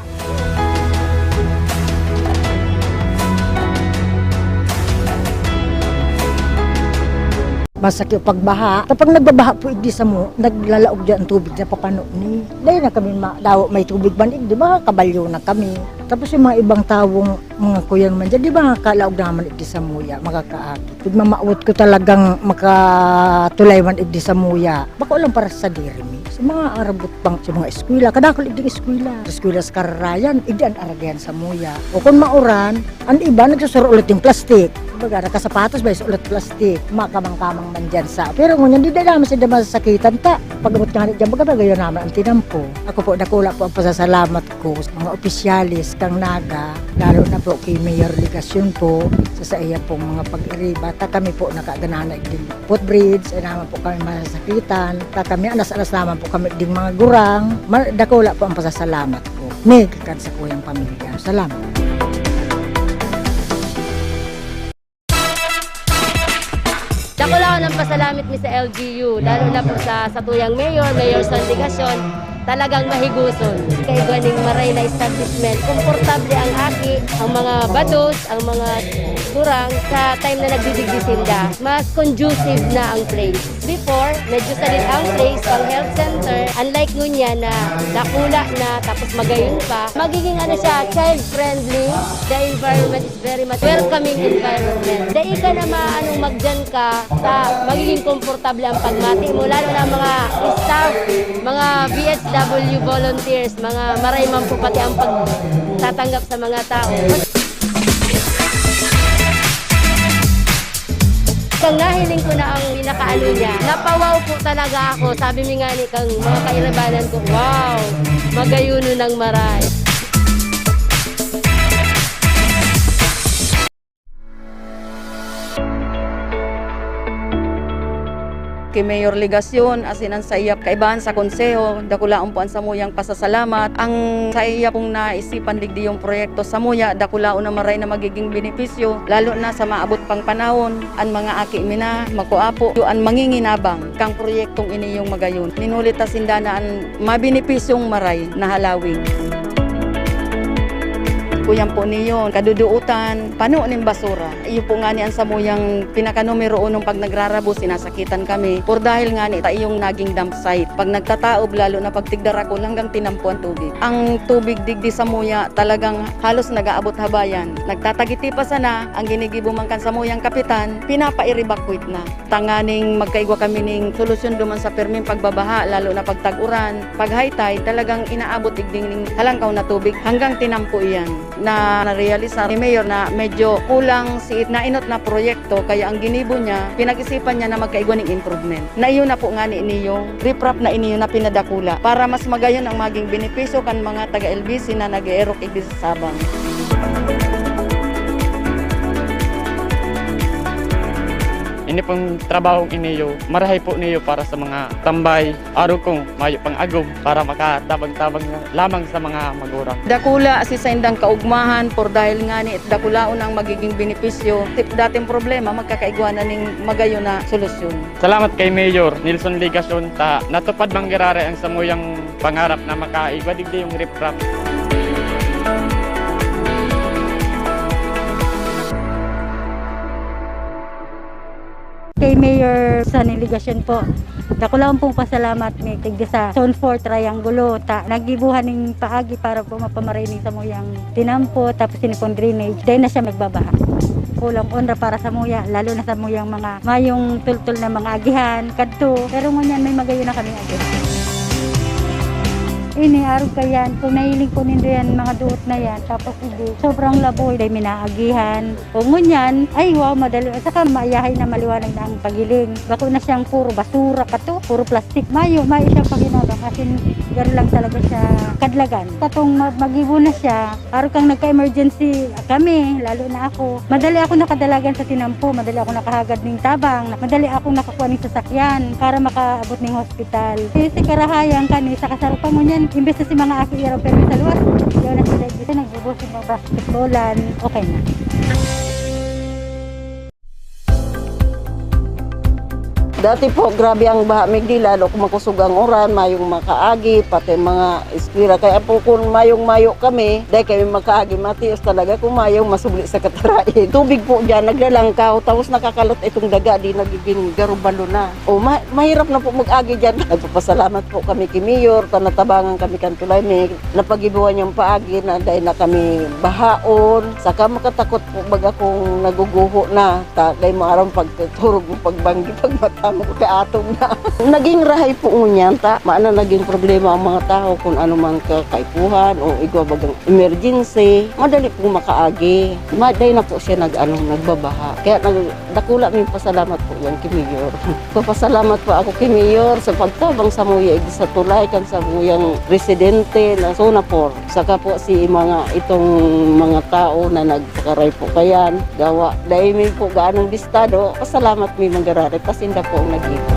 Masakit pagbaha. Kapag nagbabaha po igdi samo, naglalaog diyan ang tubig sa papano ni. Dai na kami ma-, daw may tubig man igdi, makakabalyo na kami. Tapos yung mga ibang tawong mga kuyan man diyan, di ba, kalaog naman igdi samuya, makakaagi. Pagmamawot ko talagang makatulay man igdi samuya. Bako lang para sa diri mi. Sa mga arabot pang sa mga eskwela, kadakul igdi eskwela. Sa eskwela sa Kararayan, igdi an aragihan samuya. O kun mauran, an iba nagsusuro ulit ning plastik. Kumbaga, nakasapatos ba, is ulit plastik. Makamang-kamang man diyan sa. Pero ngunyan, di na naman sila masasakitan ta. Pag-abot nga diyan, baga, bagayan naman ang tinampo. Ako po, dakula po ang pasasalamat ko sa mga opisyales kang Naga, lalo na po kay Mayor Legacion po, sa, sa iya pong mga pag-iriba. Ta kami po nakaganahan na igdi footbridge, ay naman po kami masasakitan. Ta kami, alas-alas naman po kami ding mga gurang. Ma-, dakula po ang pasasalamat ko. May kakan sa kuyang pamilya. Salamat. Dakula ko ng pasalamit mi sa L G U, lalo na po sa satuyang mayor, Mayor Son Legacion, talagang mahiguson. Kaigwa ning maray na establishment, komportable ang aki, ang mga bados, ang mga gurang sa time na nagdidigdi sinda. Mas conducive na ang place. Before, medyo sadit ang place, pang health center. Unlike ngunyan na dakula na, tapos magayon pa, magiging ano siya, child-friendly. The environment is very much welcoming environment. Dai ka na maanong magdiyan ka, ta, magiging komportable ang pagmati mo, lalo na ang mga staff, mga V H W volunteers, mga maray man po pati ang pagtatanggap sa mga tao. Kang nahiling ko na ang pinakaano niya, napawaw po talaga ako. Sabi mi nga ni kang mga kairabanan ko, "Wow, magayonon ang maray." Ki Mayor Legacion, asin an saiya kaibahan sa konseho, dakulaon po an samuyang pasasalamat. Ang saiya pong naisipan digdi yung proyekto, samuya, dakulaon na maray na magiging benepisyo, lalo na sa maabot pang panahon, an mga aki mi na makua po an manginginabang kang proyektong ini yung magayon. Ninuli ta sinda na an mabenepisyong maray na halawig. Kuyan po niyo, kaduduotan, pano nin basura. Iyo po ngani an samuyang pinaka numero unong pag nagrarabo, sinasakitan kami. Por dahil ngani ta iyong naging dump site. Pag nagtataob, lalo na pag tigdarakol, hanggang tinampo an tubig. Ang tubig digdi samuya, talagang halos nag-aabot ha bayan. Nagtatagiti pa sana, ang ginigibo man kan samuyang kapitan, pinapa-evacuate na. Tanganing magkaigwa kami ning solusyon duman sa pirming pagbabaha, lalo na pag tag-uran, pag high tide, talagang inaabot igding ning halangkaw na tubig hanggang tinampo iyan. Na narealisar ni Mayor na medyo kulang si nainot na proyekto, kaya ang ginibo niya, pinag-isipan niya na magkaigwa ning improvement. Na iyo na po ngani niyong riprap na iniyo na pinadakula para mas magayon ang maging benepisyo kan mga taga-L B C na nag-eerok igdi sa Sabang. Ini pong trabahong iniyo, marahay po niyo para sa mga tambay, arog kung mayo pang agom para makatabang-tabang na lamang sa mga magurang. Dakula si saindang kaugmahan, por dahil ngani dakulaon ang magiging benepisyo. Tip dating problema, magkakaigwa na ning magayon na solusyon. Salamat kay Mayor Nelson Legacion ta natupad man giraray ang samuyang pangarap na makaigwa digdi yung riprap. Kay Mayor Sonny Legacion po, dakulaon pong pasalamat mi digdi sa Zone four Triangulo ta naggibohan ning paagi para po mapamaray ning samuyang tinampo, tapos ini pong drainage, dai na siya magbabaha. Kulang onra para samuya, lalo na samuyang mga mayong tultol na mga agihan, kadto. Pero ngunyan may magayon na kami agihan. Ini, arog kayan, kung nahiling po nindo yan, mga duot na yan, tapos hindi, sobrang laboy, dai minaagihan. O ngunyan, ay wow, madali, saka maayahay na maliwanag na ang pagiling. Bako na siyang puro basura kato, puro plastic. Mayo, mayo siyang paginabang, as in, garo lang talaga siya kadlagan. Katong ma-, magibo na siya, Araw kang nagka-emergency kami, lalo na ako. Madali ako nakadalagan sa tinampo, madali ako nakahagad ning tabang, madali akong nakakuha ning sasakyan para makaabot ning hospital. Kasi karahayan kani sa kasaro pa ngunyan, imbes na si mga aki iraw pero sa luwas, yaw na sila dito, nagbubo sa mga basketballan, okay na. Dati po, grabe ang baha, migdi, lalo kung makusog ang uran, mayong makaagi, pati mga eskwela. Kaya po, kung mayong-mayo kami, dahil kami makaagi, matios talaga kung mayong masubli sa katarain. Tubig po dyan, naglalangkaw, tapos nakakalot itong daga, di nagiging garubalo na. O, ma-, mahirap na po mag-agi dyan. Nagpapasalamat po kami kay Mayor, ta natabangan kami kan tulay, may napagibuhan niyang paagi na dahil na kami bahaon. Saka makatakot po baga kung naguguho na. Ta, dai mo aram pagturog mo, pagbanggi, pagmata. Ano ko kay atong na. Naging rahay po ngunyan ta. Maana naging problema ang mga tao kung ano mang kakaipuhan o igwa bagang emergency. Madali pong makaagi. Maday na po siya nag-ano, nagbabaha. Kaya nag-, dakula ming pasalamat po yan kay Mayor. Papasalamat po ako kay Mayor sa pagtabang sa muya, sa tulay kan sa muyang residente na Sonapor. Saka po si mga, itong mga tao na nagpakaray po kayan, gawa dai mi po gaanong bistado, pasalamat mi manggararay, pasinda po ang nag-iba.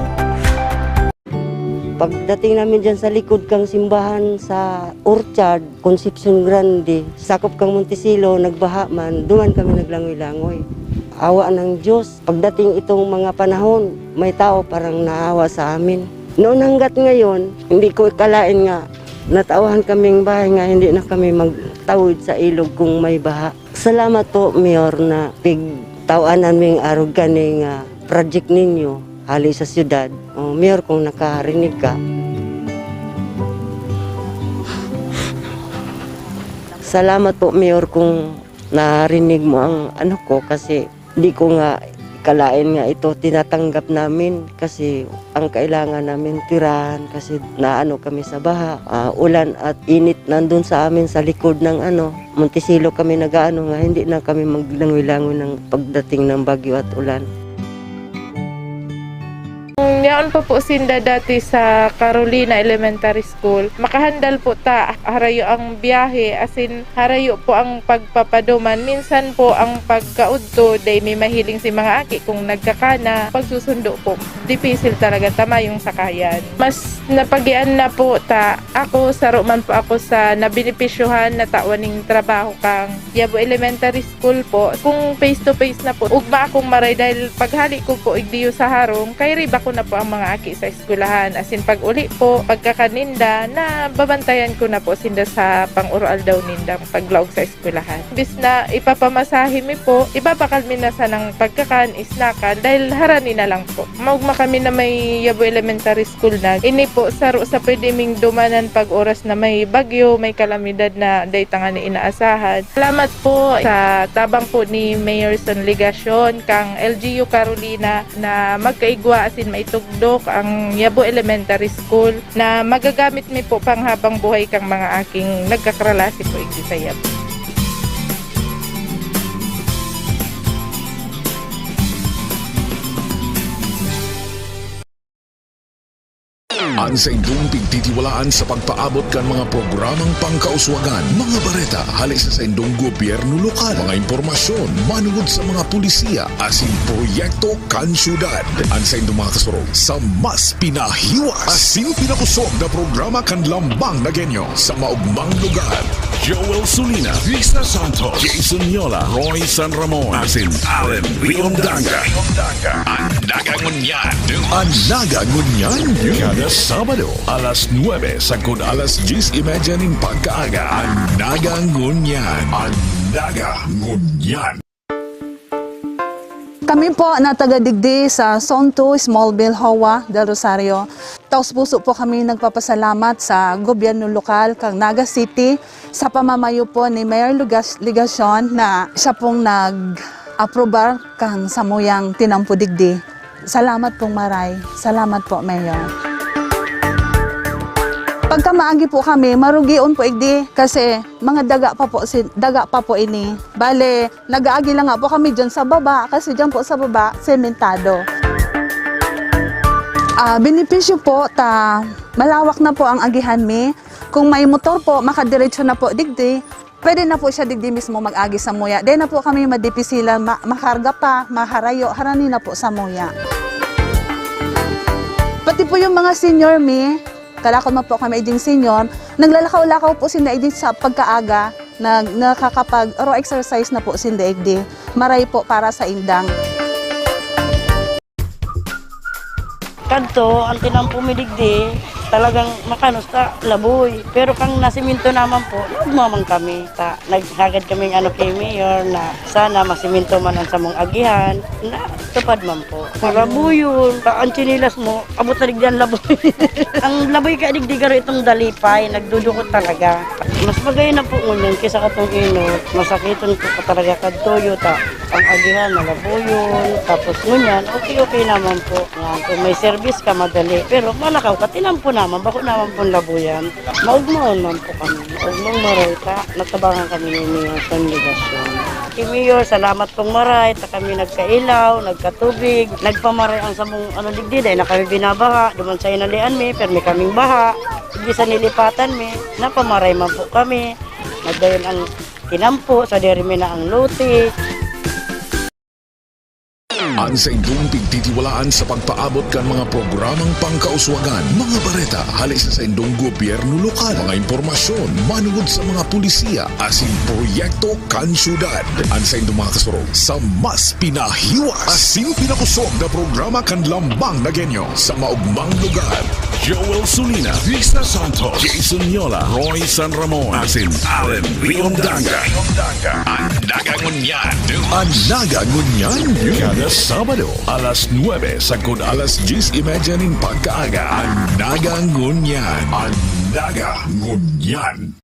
Pagdating namin dyan sa likod kang simbahan sa Orchard, Concepcion Grande, sakop kang Montecillo, nagbaha man, duman kami naglangoy-langoy. Awa ng Diyos, pagdating itong mga panahon, may tao parang naawa sa amin. Noon hanggat ngayon, hindi ko ikalain nga natauhan kaming bahay nga hindi na kami magtawid sa ilog kung may baha. Salamat po, Mayor, na pigtawanan ming arog kani nga project ninyo hali sa syudad. O, Mayor, kung nakarinig ka. Salamat po, Mayor, kung narinig mo ang ano ko, kasi di ko nga kalain nga ito tinatanggap namin kasi ang kailangan namin tirahan kasi naano kami sa baha, ah, ulan at init nandun sa amin sa likod ng ano, Montecillo kami nag-aano nga hindi na kami maglangoy-langoy ng pagdating ng bagyo at ulan. Kung yaon pa po sinda dati sa Carolina Elementary School, makahandal po ta, harayo ang biyahe, asin harayo po ang pagpapaduman. Minsan po ang pagkaudto, dai mi mahiling si mga aki kung nagkakana. Pagsusundo po, dipisil talaga ta mayong sakayan. Mas napagian na po ta, ako, saro man po ako sa nabenepisyohan na tawan ning trabaho kang Yabo Elementary School po. Kung face to face na po, ugma akong maray dahil paghali ko po igdiyo sa harong, kairiba ko na po ang mga aki sa eskwelahan. Asin pag-uli po, pagkakan ninda, nababantayan ko na po sinda sa pang-oroaldaw nindang paglaog sa eskwelahan. Imbis na ipapamasahe mi po, ibabakal mi na sanang pagkakan, isnakan, dahil harani na lang po. Maugma kami na may Yabo Elementary School na. Ini po, saro sa pwede ming dumanan pag oras na may bagyo, may kalamidad na dai tangani inaasahan. Salamat po sa tabang po ni Mayor Son Legacion, kang L G U Carolina, na magkaigwa asin maitugdok ang Yabo Elementary School na magagamit mi po panghabang buhay kang mga aking nagkakralasi po igdi sa Yabo. An saindong pigtitiwalaan sa pagpaabot kan mga programang pangkauswagan, mga bareta hali sa saindong gobyerno lokal, mga impormasyon manungod sa mga pulisiya asin proyekto kan syudad. An saindong mga kasurog sa mas pinahiwas asin pinakusog na programa kan Lambang na Genyo sa maugmang lugar. Joel Sulina, Risa Santos, Jason Yola, Roy San Ramon, asin Allen Riondaga. An Naga Ngunyan. An Naga Ngunyan. Kada Sabado, alas nuebe sagkod alas dyes y media nin pagkaaga. An Naga Ngunyan. An Naga Ngunyan. Kami po na taga digdi sa Zone two, Smallville, Joa del Rosario. Taos-puso po kami nagpapasalamat sa gobyerno lokal kang Naga City sa pamamayo po ni Mayor Lugas-, Legacion na siya pong nag-aprobar kang samuyang tinampo digdi. Salamat pong maray. Salamat po, Mayor. Pagka maagi po kami, marugion po igdi kasi mga daga pa po si, daga pa po ini. Bale, nag-aagi lang nga po kami dyan sa baba kasi dyan po sa baba, sementado. Ah, benepisyo po ta malawak na po ang agihan mi. Kung may motor po, makadiretso na po digdi. Pwede na po siya digdi mismo mag-agi samuya. Dai na po kami madipisilan, ma-, makarga pa, maharayo, harani na po samuya. Pati po yung mga senior mi, kalakon man po kami igding senior, naglalakaw-lakaw po sinda igdi sa pagkaaga, nag-, nakakapag-, ro exercise na po sinda igdi. Maray po para sa indang. Kadto, ang tinampo mi digdi, talagang makanos ta, laboy. Pero kang nasimento naman po, naugma man kami. Ta, naghagad kaming ano kay Mayor na sana masimento man ang samong agihan. Natupad man po. Malaboy yun. Ta, ang tsinelas mo, abot na digdi ang laboy. Ang laboy kaya digdi garo itong dalipay, nagdudukot talaga. Mas magayon na po ngunyan kaysa katong inot. Masakiton po ka talaga kadtuyo ta ang agihan, malabuyon. Tapos ngunyan, okay-okay naman po. Nga, kung may service ka, madali. Pero malakaw ka, tinampo naman, bako naman pong labuyan. Maugmaon man po kami. Maugmang maray ta, natabangan kami ni Mayor sa obligasyon. Kay Mayor, salamat pong maray, ta kami nagkailaw, nagkatubig, nagpamaray ang samong ano, digdi, dahil na kami binabaha, duman sa inalian mi, permi kaming baha, digdi sa nilipatan mi, napamaray man po kami, nagdayon ang tinampo, sa diri mi na ang lote. An saindong pigtitiwalaan sa pagpaabot kan mga programang pangkauswagan, mga bareta hale sa saindong gobyerno lokal, mga impormasyon manungod sa mga pulisiya asin proyekto kan syudad. An saindong mga kasurog sa mas pinahiwas asin pinakusog na programa kan Lambang na Genyo sa maugmang lugar. Joel Sulina, Risa Santos, Jason Yola, Roy San Ramon, asin Allen Riondaga. An Naga Ngunyan. An Naga Ngunyan. Kada Sabado, alas nuebe sagkod alas dyes y media nin pagkaaga. An Naga Ngunyan. An Naga Ngunyan.